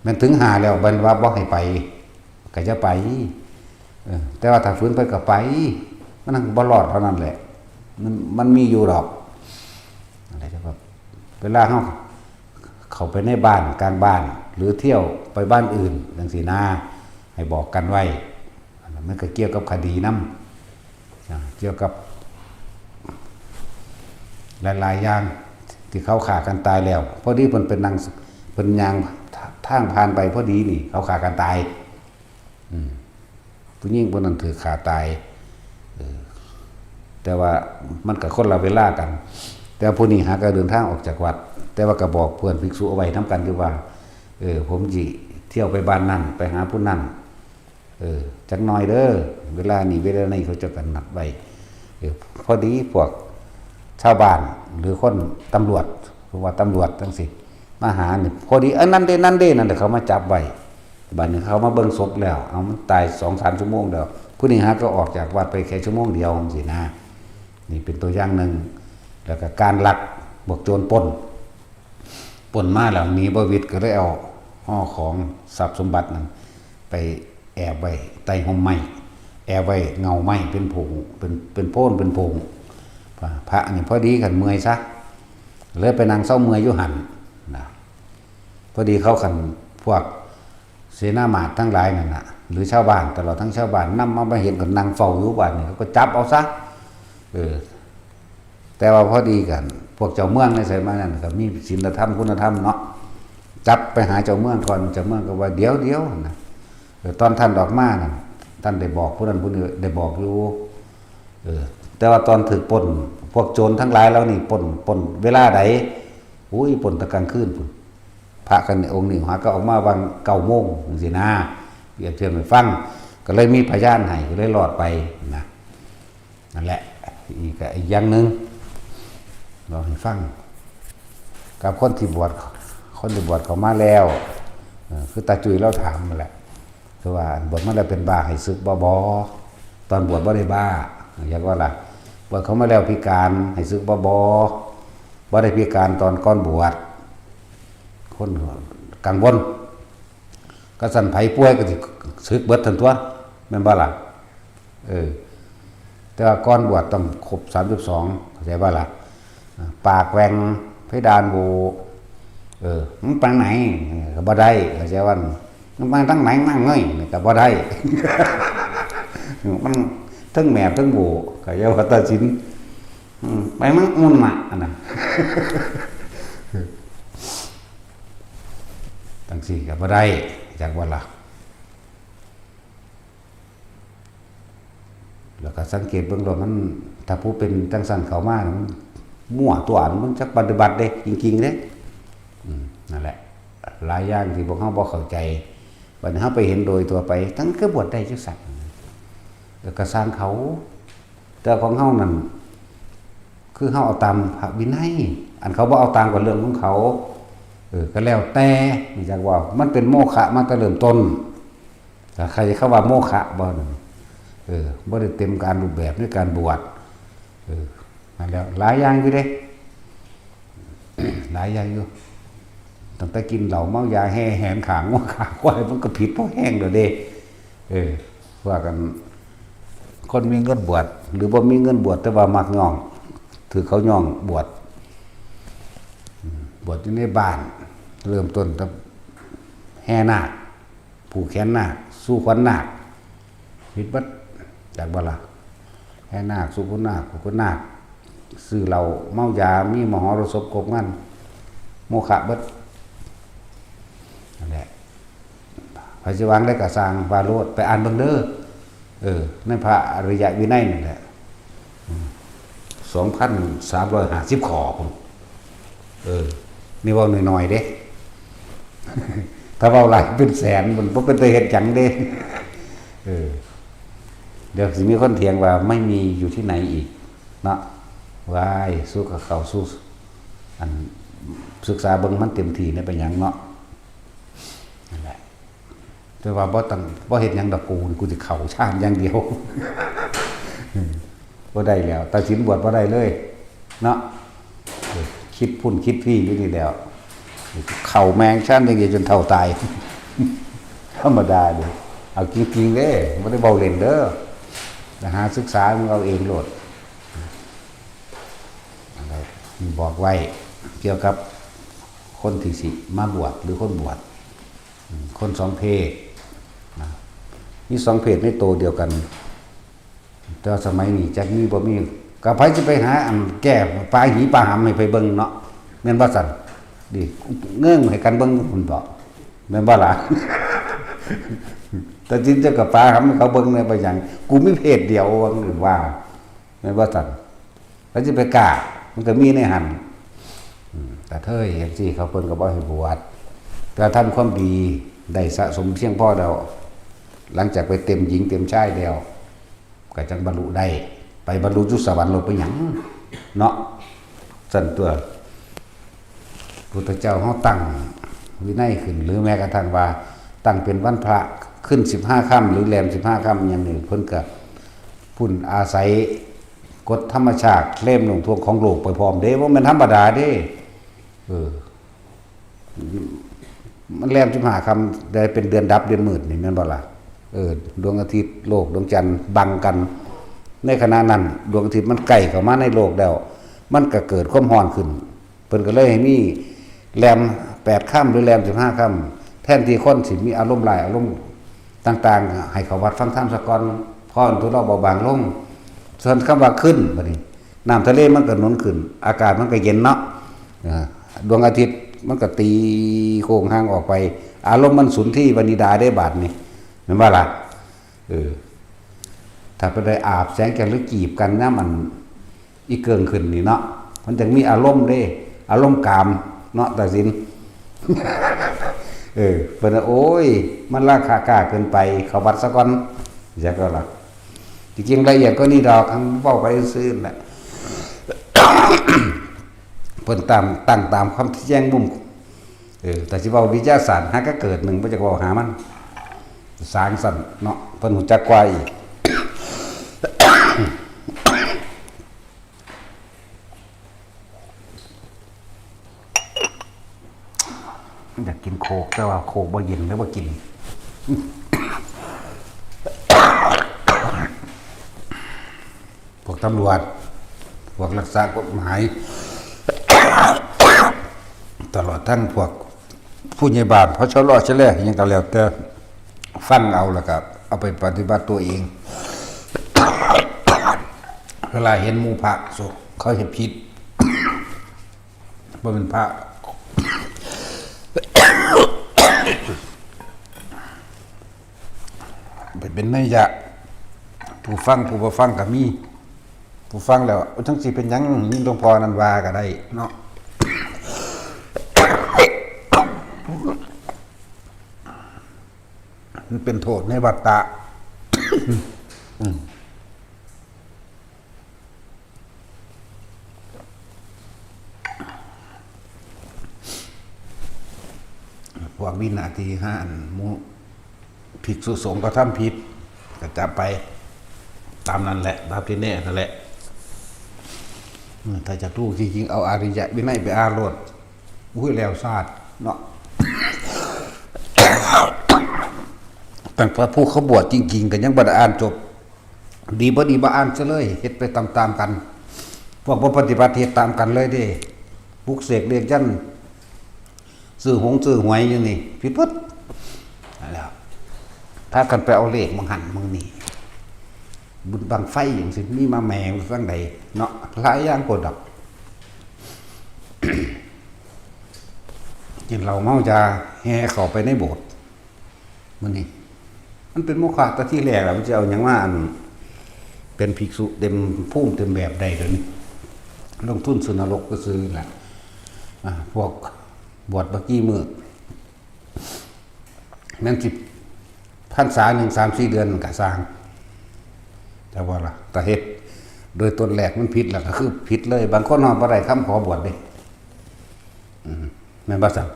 แม่นถึงห้าแล้ว เพิ่นว่าบ่ให้ไป ก็อย่าไป เออ แต่ว่าถ้าฝืนไปก็ไป มันบ่รอดเท่านั้นแหละ มัน มันมีอยู่ดอก อะไรจะแบบ เวลาเฮาเข้าไปในบ้าน กลางบ้าน หรือเที่ยวไปบ้านอื่น จั่งซี้นะ ให้บอกกันไว้ อันนั้นมันก็เกี่ยวกับคดีนำ อ่า เกี่ยวกับ หลายๆ อย่างที่เขาฆ่ากันตายแล้ว พอดีเพิ่นเป็นนาง เพิ่นย่างทางผ่านไปพอดีนี่ เขาฆ่ากันตาย อืม ผู้หญิงผู้นั้นถูกฆ่าตาย เออ แต่ว่ามันก็คนละเวลากัน แต่ผู้นี้หาก็เดินทางออกจากวัด แต่ว่าก็บอกเพื่อนภิกษุเอาไว้นำกันอยู่ว่า เออ ผมสิเที่ยวไปบ้านนั่น ไปหาผู้นั่น เออ จักหน่อยเด้อ เวลานี้ เวลานี้เขาเจ้าก็นัดไว้ เออ พอดีพวกชาวบ้าน หรือคนตำรวจ เพราะว่าตำรวจจั่งซี้ มาหานี่ พอดี เออ นั่นเด้ นั่นเด้ นั่นเด้ เขามาจับไว้ บัดนี้เขามาเบิ่งศพแล้ว เอา มันตายสองสามชั่วโมงแล้ว ผู้นี้หาก็ออกจากวัดไปแค่ชั่วโมงเดียวจั่งซี้นะ นี่เป็นตัวอย่างหนึ่ง แล้วก็การลัก พวกโจรปล้น ปล้นมาแล้วหนีบ่หวิด ก็เลยเอาห่อของทรัพย์สมบัตินั้นไปแอบไว้ใต้ฮ่มไม้ แอบไว้เงาไม้เป็นโพง เป็น เป็นโพนเป็นโพง พระ พระนี่พอดีคันเมื่อยซะ เลยไปนั่งเซาเมื่อยอยู่หั่นนะ พอดีเขาคันพวกเสนาหมาดทั้งหลายนั่นน่ะ หรือชาวบ้านตลอดทั้งชาวบ้านนำมา มาเห็นก็นั่งเฝ้าอยู่ บัดนี้เขาก็จับเอาซะ เออ แต่ว่าพอดีกัน พวกเจ้าเมืองในไสมานั่นก็มีศีลธรรมคุณธรรมเนาะ จับไปหาเจ้าเมืองก่อน เจ้าเมืองก็ว่า เดี๋ยว เดี๋ยวนะ เออ ตอนท่านออกมานั่น ท่านได้บอกผู้นั้นผู้นี้ ได้บอกอยู่ เออ แต่ว่าตอนถูกปล้น พวกโจรทั้งหลายเหล่านี้ปล้น ปล้นเวลาใด อุ้ย ปล้นแต่กลางคืนพุ้น พระกันองค์นี้หาก็ออกมาวังเก้าโมงจั่งซี้นะ เปรียบเทียบให้ฟัง ก็เลยมีพยานให้ ก็เลยรอดไปนะ นั่นแหละ อีกก็อีกอย่างหนึ่ง เล่าให้ฟัง กับคนที่บวช คนที่บวชเข้ามาแล้ว เออ คือตาจุยเราถามนั่นแหละ คือว่าบวชมาแล้วเป็นบ้าให้สึกบ่ บ่ ตอนบวชบ่ได้บ้า อยากว่าล่ะ บวชเข้ามาแล้วพิการให้สึกบ่ บ่ บ่ได้พิการตอนก่อนบวช คนกังวล ก็สั่นไผป่วยก็สิสึกเบิดทันตัว แม่นบ่ล่ะ เออ แต่ว่าก่อนบวชต้องครบสามสิบสอง เข้าใจบ่ล่ะ ปากแหว่ง เพดานโหว่ เออ มึงไปไหน ก็บ่ได้ เข้าใจว่า มึงไปทางไหนมั่งเอ้ย นี่ก็บ่ได้ มันทั้งแหมบทั้งโหว่ เข้าใจว่าตัดสิน อืม ไปมั่งอุ่นน่ะ อันนั้น จั่งซี้ก็บ่ได้ จักว่าล่ะ แล้วก็สังเกตเบิ่งโลด มัน ถ้าผู้เป็นจั่งซั้นเข้ามา มันมั่วตัว มันจักปฏิบัติเด้ จริงๆเด้ อืม นั่นแหละ หลายอย่างที่พวกเฮาบ่เข้าใจ บัดนี้เฮาไปเห็นโดยทั่วไป ทั้งคือบวชได้จั่งซั้น เออ ก็ซ่างเขา แต่ของเฮานั่น คือเฮาเอาตามพระวินัย อันเขาบ่เอาตามก็เรื่องของเขา เออ ก็แล้วแต่ จักว่า มันเป็นโมฆะมาแต่เริ่มต้น ถ้าใครเข้าว่าโมฆะบ่นั่น เออ บ่ได้เต็มการรูปแบบในการบวช เออ นั่นแหละ หลายอย่างอยู่เด้ หลายอย่างอยู่ ตั้งแต่กินเหล้าเมายาแห่แหนขางงัวขาควาย มันก็ผิดพอแฮงแล้วเด้ เออ ว่ากัน คนมีเงินบวช หรือบ่มีเงินบวช แต่ว่ามักย้อง ถือเขาย้องบวช อืม บวชอยู่ในบ้าน เริ่มต้นแต่แห่นาค ผูกแขนนาค สู่ขวัญนาค ผิดเบิด จักบ่ล่ะ แห่นาค สู่ขวัญนาค ผูกขวัญนาค ซื้อเหล้า เมายา มีมหรสพครบงาน โมฆะเบิด นั่นแหละ ไผสิว่าจั่งใดก็ซ่าง ว่าโลด ไปอ่านเบิ่งเด้อ เออ ในพระอริยวินัยนั่นแหละ อืม สองพันสามร้อยห้าสิบข้อพุ้น เออ นี่เว้าน้อยๆเด้ ถ้าเว้าหลายเป็นแสน มันบ่เป็นตาเฮ็ดหยังเด้ เออ เดี๋ยวสิมีคนเถียงว่าไม่มีอยู่ที่ไหนอีกเนาะ ว้าย สู้กับเขาสู้ อัน ศึกษาเบิ่งมันเต็มที่เนี่ยเป็นหยังเนาะ นั่นแหละ แต่ว่าบ่ต้อง บ่เฮ็ดหยังดอกกู กูสิเข้าฌานอย่างเดียว บ่ได้แล้ว ตัดสินบวชบ่ได้เลย เนาะ เออ คิดพุ้นคิดพี้อยู่นี่แล้ว เข้าแม่งฌานอย่างเดียวจนเฒ่าตาย ธรรมดาเด้ เอาจริงๆเด้ บ่ได้เว้าเล่นเด้อ ไปหาศึกษามึงเอาเองโลด บอกไว้เกี่ยวกับคนที่สิมาบวชหรือคนบวช อืม คนสองเพศนะ มีสองเพศในโตเดียวกัน แต่ว่าสมัยนี้จักมีบ่มี ก็ไผสิไปหาอันแก้ปาหีปาหำให้ไผเบิ่งเนาะ แม่นบ่ซั่น ดิ เงิ่งให้กันเบิ่งพุ้นบ่ แม่นบ่ล่ะ แต่จริงเจ้าก็ปาหำให้เขาเบิ่งเนี่ย ไปหยัง กูมีเพศเดียว ว่าหรือว่า แม่นบ่ซั่น แล้วสิไปกล้า มันก็มีในหั่น อืม กระเทยจั่งซี้ เขาเพิ่นก็บ่ให้บวช แต่ทำความดีได้สะสมเพียงพอแล้ว หลังจากไปเต็มหญิงเต็มชายแล้ว ก็จั่งบรรลุได้ ไปบรรลุอยู่สวรรค์โลดไปหยัง เนาะ ซั่นตั๊ว พุทธเจ้าเฮาตั้งวินัยขึ้น หรือแม้กระทั่งว่าตั้งเป็นวันพระขึ้นสิบห้าค่ำ หรือแรมสิบห้าค่ำหยังนี่ เพิ่นก็พุ้นอาศัยกฎธรรมชาติแรมลงท่วงของโลกไปพร้อมเด้ บ่แม่นธรรมดาเด้ เออ มันแรมสิบห้าค่ำ ได้เป็นเดือนดับเดือนมืดนี่แม่นบ่ล่ะ เออ ดวงอาทิตย์ โลก ดวงจันทร์บังกัน ในขณะนั้น ดวงอาทิตย์มันใกล้เข้ามาในโลกแล้ว มันก็เกิดความร้อนขึ้น เพิ่นก็เลยให้มีแรมแปดค่ำหรือแรมสิบห้าค่ำ แทนที่คนสิมีอารมณ์ร้ายอารมณ์ต่างๆ ให้เข้าวัดฟังธรรมซะก่อน พอทุเลาเบาบางลง ส่วนคำว่าขึ้นบัดนี้ น้ำทะเลมันก็หนุนขึ้น อากาศมันก็เย็นเนาะ อ่า ดวงอาทิตย์มันก็ตีโค้งห่างออกไป อารมณ์มันสุนทรีวนิดาได้บาดนี่ แม่นบ่ล่ะ เออ ถ้าไปได้อาบแสงจันทร์หรือจีบกันนะมัน อีเกิงขึ้นนี่เนาะ มันจั่งมีอารมณ์เด้ อารมณ์กามเนาะ ตัดสิน เออ เพิ่นว่า "โอ้ย มันราคากล้าเกินไป เข้าวัดซะก่อน" จักก็ล่ะ ที่จริงละเอียดกว่านี้ดอก คันเว้าไปซื่อๆ แหละ เพิ่นตาม ตั้งตามความแจ้งมุม เออ แต่สิเว้าวิทยาศาสตร์ หาก็เกิดหนึ่ง บ่จักเว้าหามัน สางสั่นเนาะ เพิ่นฮู้จักกว่าอีก อยากกินโค้ก แต่ว่าโค้กบ่เย็น เลยบ่กิน พวกตำรวจ พวกรักษากฎหมาย ตลอดทั้งพวกผู้ใหญ่บ้าน พชร ชล อิหยังก็แล้วแต่ ฟังเอาแล้วก็เอาไปปฏิบัติตัวเอง เวลาเห็นหมู่พระสงฆ์เขาเฮ็ดผิด บ่เป็นพระ ไปเป็นนัยยะ ผู้ฟังผู้บ่ฟังก็มี ผู้ฟังแล้ว "โอ้ย จังสิเป็นหยัง มีหลวงพ่อนั่นว่า" ก็ได้เนาะ มันเป็นโทษในวัฏฏะ อืม พวกวินาทีห้าอันหมู่ภิกษุสงฆ์ก็ทำผิด ก็จับไป ตามนั้นแหละ ตามที่แน่นั่นแหละ อืม ถ้าจะรู้จริงๆ เอาอริยวินัยไปอ่านโลด อุ้ย แล้วซาดเนาะ ตั้งพระผู้เขาบวชจริงๆ ก็ยังบ่ได้อ่านจบ ดีบ่ดีบ่อ่านซะเลย เฮ็ดไปตามๆ กัน พวกบ่ปฏิบัติเฮ็ดตามกันเลยเด้ ปลุกเสกเรียกยันต์ ซื้อหงซื้อหวยอยู่นี่ ผิดเบิด นั่นแหละ พากันไปเอาเลขหม่องหั่นหม่องนี่ บุญบั้งไฟจังซี้ มีมาแหม่อยู่ทางใดเนาะ หลายอย่างโพดดอก กินเหล้าเมายา แห่เข้าไปในโบสถ์ มื้อนี้ มันเป็นโมฆะแต่ทีแรกล่ะ มันสิเอาหยังมา อัน เป็นภิกษุเต็มภูมิเต็มแบบได้เดี๋ยวนี้ ลงทุนสู่นรกซื่อๆ ล่ะ อ่า พวกบวชบ่กี่มื้อ แม่นสิพรรษาหนึ่ง สามสี่เดือนมันก็ซ่าง แต่ว่าล่ะ ถ้าเฮ็ดโดยต้นแรกมันผิดล่ะ ก็คือผิดเลย บางคนฮอดบ่ได้คำขอบวชเด้ อืม แม่นบ่ซั่น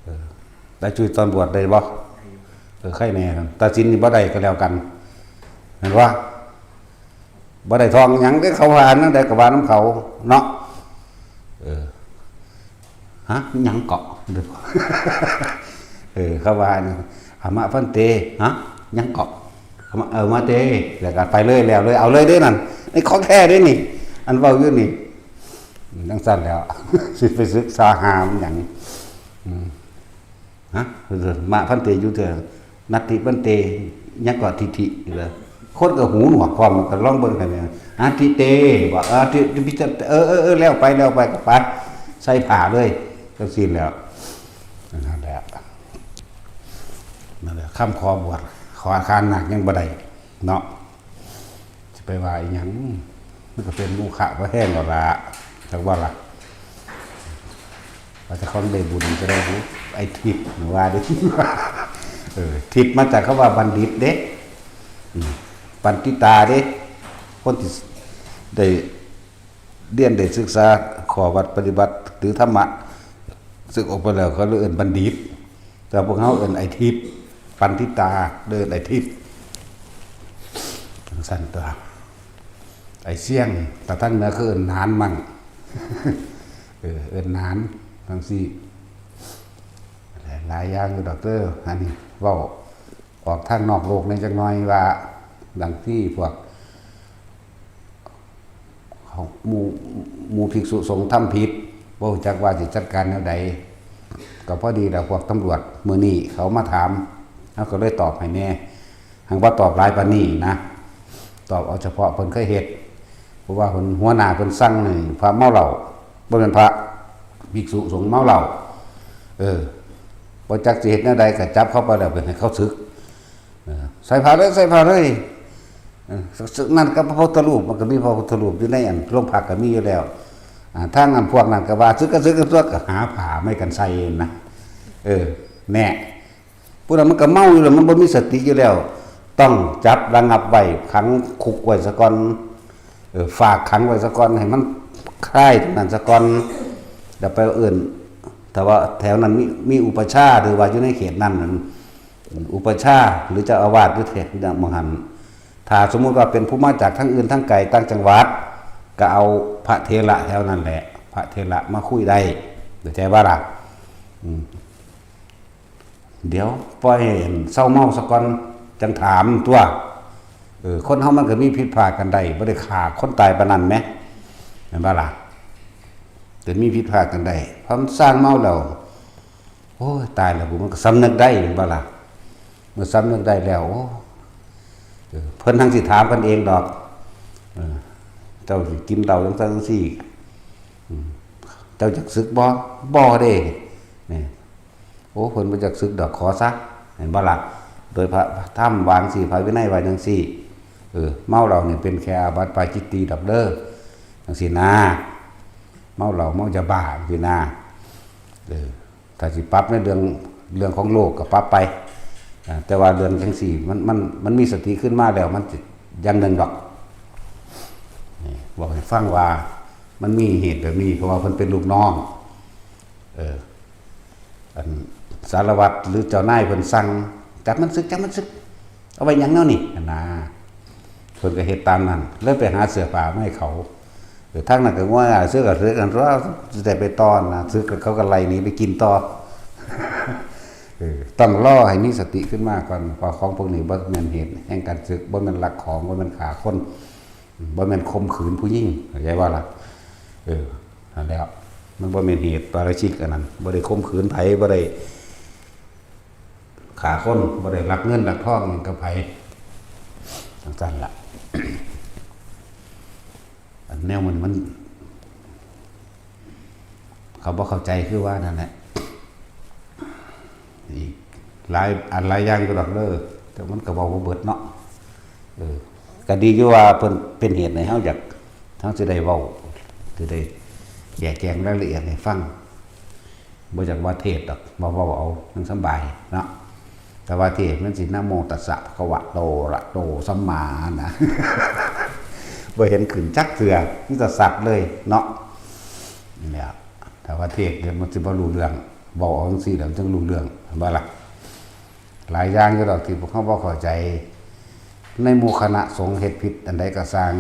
เออ ได้จุยตอนบวชได้บ่ เออ ใครแน่ครับ ตัดสินนี่บ่ได้ก็แล้วกัน แม่นบ่ บ่ได้ทองหยังเด้ เขาว่าอันนั้นได้ก็ว่านำเขาเนาะ เออ ฮะ หยังเกาะ เออ เขาว่าอันนั้น อามะพันเต ฮะ หยังเกาะ อามะ เออ มาเต แล้วก็ไปเลย แล้วเลย เอาเลยเด้นั่น นี่ของแท้เด้นี่ อันเว้าอยู่นี่ จังซั่นแล้ว สิไปศึกษาหามันหยัง อืม ฮะ มะพันเตอยู่เถอะ นัตถิพันเต ยังก็ทิฏฐิอยู่เลย คนก็หูหนวกพร้อม ก็ลองเบิ่งกันเนี่ย นัตถิเต บอก เออ ทิ ทิพิจาร เออ เออ เออ แล้วไป แล้วไป ก็ไป ใส่ผ้าเลย จังซี้แล้ว นั่นแหละ นั่นแหละ คำขอบวช ขออาคารหนักยังบ่ได้ เนาะ สิไปว่าอีหยัง มันก็เป็นโมฆะบ่แห้งแล้วล่ะ จักว่าล่ะ ว่าเจ้าของได้บุญจะได้บุญ ไอ้ทิพย์ว่าเด้ เออ ทิพย์มาจากคำว่าบัณฑิตเด้ อืม ปัณฑิตาเด้ คนที่ได้เรียนได้ศึกษาข้อวัดปฏิบัติหรือธรรมะ ศึกออกไปแล้วเขาเลยเอิ้นบัณฑิต แต่พวกเขาเอิ้นไอ้ทิพย์ ปัณฑิตา เอิ้นไอ้ทิพย์ จังซั่นตัว ไอ้เสี่ยง แต่ทางเหนือเขาเอิ้นหนานมั่ง เออ เอิ้นหนาน จังซี้ หลายอย่างอยู่ดอกเด้อ อันนี้เว้าออกทางนอกโลกแหน่จักหน่อยว่า ดังที่พวก หมู่ หมู่ภิกษุสงฆ์ทำผิด บ่รู้จักว่าสิจัดการแนวใด ก็พอดีแล้วพวกตำรวจมื้อนี้เขามาถาม เราก็เลยตอบให้แหน่ หังบ่ตอบหลายปานนี้นะ ตอบเอาเฉพาะเพิ่นเคยเฮ็ด เพราะว่าเพิ่น หัวหน้าเพิ่นสั่งให้พระเมาเหล้า บ่แม่นพระ ภิกษุสงฆ์เมาเหล้า เออ บ่จักสิเฮ็ดแนวใดก็จับเขาไปแล้วไปให้เขาสึก เออ ใส่ผ้าเลย ใส่ผ้าเลย เออ นั่นก็พระพุทธรูป มันก็มีพระพุทธรูปอยู่ในอันโรงพักก็มีอยู่แล้ว อ่า ทางอันพวกนั้นก็ว่า "สึกก็สึกกันตัว" ก็หาผ้าไม้กันใส่นะ เออ แน่ ผู้นั้นมันก็เมาอยู่แล้ว มันบ่มีสติอยู่แล้ว ต้องจับระงับไว้ ขังคุกไว้ซะก่อน เออ ฝากขังไว้ซะก่อน ให้มันคลายตรงนั้นซะก่อน เดี๋ยวไปเอิ้น แต่ว่าแถวนั้นมี มีอุปัชฌาย์ หรือว่าอยู่ในเขตนั้นนั้น อุปัชฌาย์ หรือเจ้าอาวาสอยู่เขตนั้นหม่องหั้น ถ้าสมมุติว่าเป็นผู้มาจากทางอื่นทางไกลต่างจังหวัด ก็เอาพระเถระแถวนั้นแหละ พระเถระมาคุยได้ เข้าใจบ่ล่ะ อืม เดี๋ยวปล่อยให้เซาเมาซะก่อน จั่งถามตั๊ว เออ คนเฮามันก็มีผิดพลาดกันได้ บ่ได้ฆ่าคนตายปานนั้นแหม แม่นบ่ล่ะ ก็มีผิดพลาดกันได้ พอมันส่างเมาแล้ว โอ้ย ตายแล้วกู มันก็สำนึกได้ แม่นบ่ล่ะ เมื่อสำนึกได้แล้ว โอ้ เออ เพิ่นจั่งสิถามกันเองดอก เออ เจ้าสิกินเหล้าจั่งซั้นจั่งซี้ อืม เจ้าจักสึกบ่ บ่เด้ นี่ โอ้ เพิ่นบ่จักสึกดอก ขอซะ แม่นบ่ล่ะ โดยพระธรรมว่าจั่งซี้ พระวินัยว่าจั่งซี้ เออ เมาเหล้านี่เป็นแค่อาบัติปาจิตตีย์ดอกเด้อ จั่งซี้นะ เมาเหล้าเมายาบ้าจั่งซี้นะ เออ ถ้าสิปรับในเรื่อง เรื่องของโลกก็ปรับไป อ่า แต่ว่าเรื่องจั่งซี้ มัน มัน มันมีสติขึ้นมาแล้ว มันสิอย่างหนึ่งดอก นี่ บอกให้ฟังว่ามันมีเหตุแบบนี้ เพราะว่าเพิ่นเป็นลูกน้อง เออ อันสารวัตรหรือเจ้านายเพิ่นสั่ง "จับมันสึก จับมันสึก เอาไว้หยังแนวนี้" หั่นนะ เพิ่นก็เฮ็ดตามนั้น เลยไปหาเสื้อผ้ามาให้เขา เออ ทางนั้นก็ว่าเสื้อกับเสื้อกัน ว่าสิได้ไปต่อนะ สึกแล้วเขาก็ไล่หนีไปกินต่อ เออ ต้องรอให้มีสติขึ้นมาก่อน เพราะของพวกนี้บ่แม่นเหตุแห่งการสึก บ่แม่นลักของ บ่แม่นฆ่าคน บ่แม่นข่มขืนผู้หญิง เข้าใจบ่ล่ะ เออ นั่นแหละ มันบ่แม่นเหตุปาราชิกอันนั้น บ่ได้ข่มขืนไผ บ่ได้ฆ่าคน บ่ได้ลักเงินลักทองหยังกับไผ จั่งซั้นล่ะ อันแนวมัน มัน เขาบ่เข้าใจคือว่านั่นแหละ อีกหลายอันหลายอย่างอยู่ดอกเด้อ แต่มันก็เว้าบ่เบิดเนาะ เออ ก็ดีอยู่ว่าเพิ่นเป็นเหตุให้เฮาอยาก เฮาสิได้เว้า สิได้แจกแจงรายละเอียดให้ฟัง บ่อยากว่าเทศน์ดอก ว่าเว้าเอา มันสำบายเนาะ แต่ว่าเทศน์มันสินะโมตัสสะภะคะวะโตอะระหะโตสัมมานะ บ่เห็นขึ้นจักเทื่อ มีแต่สัตว์เลยเนาะ นี่แหละ ถ้าว่าเทศน์เนี่ยมันสิบ่รู้เรื่อง เว้าเอาจั่งซี้แล้วมันจั่งรู้เรื่อง เห็นบ่ล่ะ หลายอย่างอยู่ดอกที่พวกเฮาบ่เข้าใจ ในหมู่คณะสงฆ์เฮ็ดผิดอันใดก็ซ่าง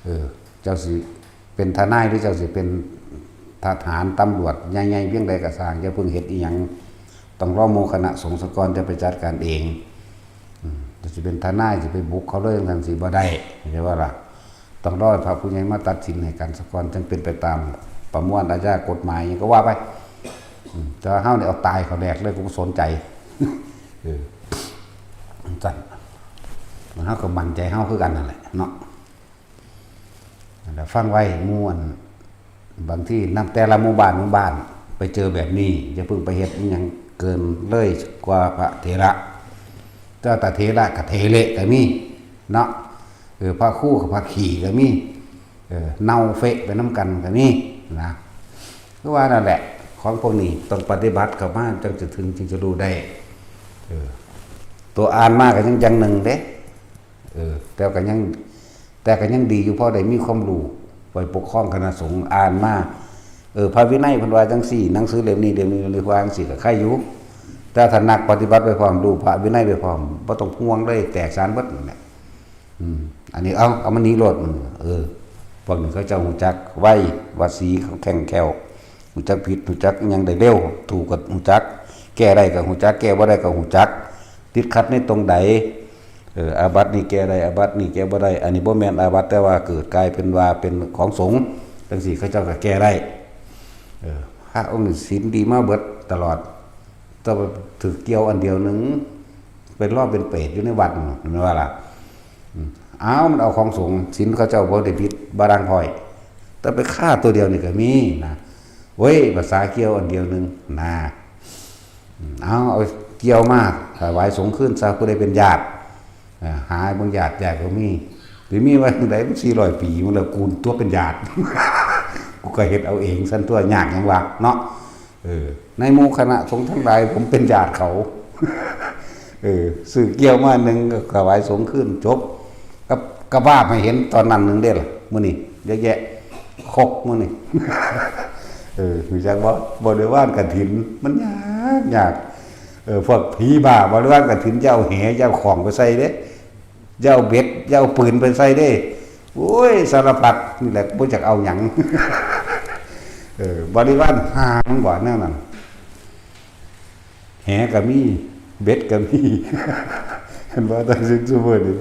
เออ เจ้าสิเป็นทนายหรือเจ้าสิเป็นทหารตำรวจใหญ่ๆเพียงใดก็ซ่าง อย่าเพิ่งเฮ็ดอิหยัง ต้องรอหมู่คณะสงฆ์ซะก่อน จะไปจัดการเอง อืม เจ้าสิเป็นทนายสิไปบุกเขาเลยจั่งซี้บ่ได้ เข้าใจบ่ล่ะ ต้องรอให้พระผู้ใหญ่มาตัดสินให้กันซะก่อน จั่งเป็นไปตามประมวลอาญากฎหมายหยังก็ว่าไป อืม แต่ว่าเฮานี่เอาตายเขาแดกเลย กูบ่สนใจ เออ จั่งซั้น มันเฮาก็มั่นใจเฮาคือกันนั่นแหละเนาะ นั่นแหละ ฟังไว้หมู่อัน บางทีนำแต่ละหมู่บ้าน หมู่บ้าน ไปเจอแบบนี้ อย่าเพิ่งไปเฮ็ดอิหยังเกินเลยกว่าพระเถระ แต่ว่าตาเถระกับเถเละก็มีเนาะ เออ พระครูกับพระขี้ก็มี เออ เน่าเฟะไปนำกันก็มีนะ คือว่านั่นแหละ ของพวกนี้ต้องปฏิบัติเข้ามา จั่งจะถึง จึงจะรู้ได้ เออ ตัวอ่านมาก็ยังอย่างหนึ่งเด้ เออ แต่ก็ยัง แต่ก็ยังดีอยู่ พอได้มีความรู้ ไปปกครองคณะสงฆ์ อ่านมา เออ พระวินัยเพิ่นว่าจั่งซี้ หนังสือเล่มนี้ เล่มนี้ เล่มนี้ ว่าจั่งซี้ก็ไคอยู่ แต่ถ้านักปฏิบัติไปพร้อม รู้พระวินัยไปพร้อม บ่ต้องห่วงเลย แตกฉานเบิดนั่นแหละ อืม อันนี้เอา เอามานี่โลด มัน เออ พวกนี้เขาเจ้าฮู้จักไว วสีเขาแข็งแคล่ว ฮู้จักผิด ฮู้จักอิหยังได้เร็ว ถูกก็ฮู้จัก แก้ได้ก็ฮู้จัก แก้บ่ได้ก็ฮู้จัก ติดขัดในตรงใด เออ อาบัตินี่แก้ได้ อาบัตินี่แก้บ่ได้ อันนี้บ่แม่นอาบัติ แต่ว่าเกิดกลายเป็นว่าเป็นของสงฆ์ จั่งซี้เขาเจ้าก็แก้ได้ เออ พระองค์นี้ศีลดีมาเบิดตลอด แต่ว่าถืกเกี่ยวอันเดียวหนึ่ง เป็นรอเป็นเปรตอยู่ในวัดนั่น แม่นบ่ล่ะ อืม อ้าว มันเอาของสงฆ์ ศีลเขาเจ้าบ่ได้ผิด บ่ด่างพร้อย แต่ไปฆ่าตัวเดียวนี่ก็มีนะ เว้ย ภาษาเกี่ยวอันเดียวหนึ่งนะ อืม เอา เอาเกี่ยวมาถวายสงฆ์คืนซะ ผู้ใดเป็นญาติ อ่า หาเบิ่งญาติ ญาติก็มี สิมีไว้จั่งใด มันสี่ร้อยปี มันแล้วกูตัวเป็นญาติ กูก็เฮ็ดเอาเอง ซั่นตัวยากหยังวะเนาะ เออ ในหมู่คณะสงฆ์ทั้งหลาย ผมเป็นญาติเขา เออ ซื้อเกี้ยวมาหนึ่ง ก็ถวายสงฆ์คืน จบ ก็ ก็ว่าให้เห็นตอนนั้นหนึ่งเด้ล่ะ มื้อนี้เยอะแยะ ครกมื้อนี้ เออ รู้จักบ่ บริวารกฐิน มันยากยาก เออ พวกผีบ้าบริวารกฐิน จะเอาแห จะเอาของไปใส่เด้ จะเอาเบ็ด จะเอาปืนไปใส่เด้ โอ้ย สารพัด นี่แหละ บ่จักเอาหยัง เออ บริวารหามันบ่แนวนั้น แหก็มี เบ็ดก็มี เห็นบ่ ตาซินซุมื้อนี้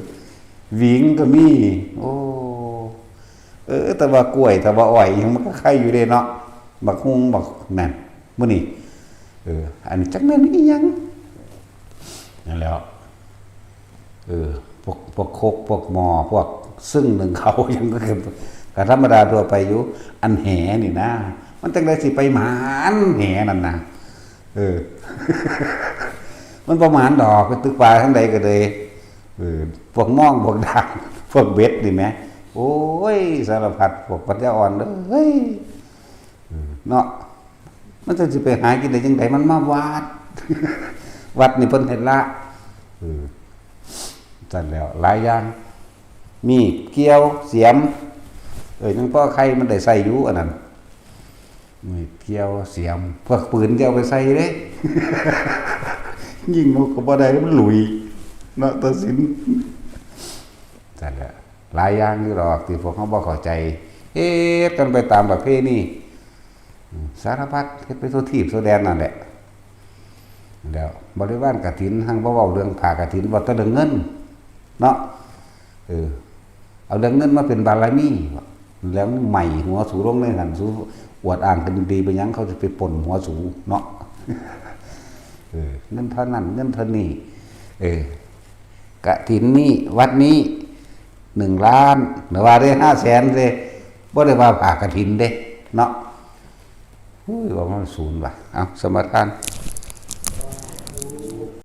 หวิงก็มี โอ้ เออ แต่ว่ากล้วย แต่ว่าอ้อย อิหยังมันก็ไข่อยู่เด้เนาะ บักฮุ่ง บักนั่น มื้อนี้ เออ อันนี้จักแม่นอีหยัง นั่นแหล้ว เออ พวก พวกครก พวกหม้อ พวกซึ่งหนึ่งเขา ยังก็คือ ก็ธรรมดาทั่วไปอยู่ อันแหนี่นะ มันจังได๋สิไปหมานแหนั่นนะ เออ มันบ่หมานดอก ไปตึกปลาทางใดก็เลย เออ พวกม่อง พวกด่าง พวกเบ็ดนี่แหม โอ้ย สารพัด พวกปัญญาอ่อนเอ้ย เออ เนาะ มันจังสิไปหากินได้จังใด๋ มันมาวัด วัดนี่เพิ่นให้ละ เออ ซั่นแหล้ว หลายอย่าง มีด เกี่ยว เสียม เออ ยังพอไข่มันได้ใส่อยู่ อันนั้น มีด เกี่ยว เสียม พวกปืนจะเอาไปใส่เด้ ยิงนกก็บ่ได้ มันหลุย เนาะ ตาซิน ซั่นแหละ หลายอย่างอยู่ดอกที่พวกเขาบ่เข้าใจ เฮ็ดกันไปตามประเพณี อืม สารพัด เฮ็ดไปทั่วทีปทั่วแดนนั่นแหละ แล้วบริวารกฐิน หั้งบ่เว้าเรื่องผ้ากฐิน เว้าแต่เรื่องเงิน เนาะ เออ เอาเรื่องเงินมาเป็นบารมี แล้วใหม่หัวสูลงในหั้น สูอวดอ้างกันดีไปหยัง เขาจะไปปล้นหัวสูเนาะ เออ เงินเท่านั้น เงินเท่านี้ เออ กฐินนี้ วัดนี้ หนึ่งล้าน หรือว่าได้ ห้าแสน เด้ บ่ได้ว่าผ้ากฐินเด้ เนาะ อุ้ย ว่ามันศูนย์ว่ะ เอา สมาทาน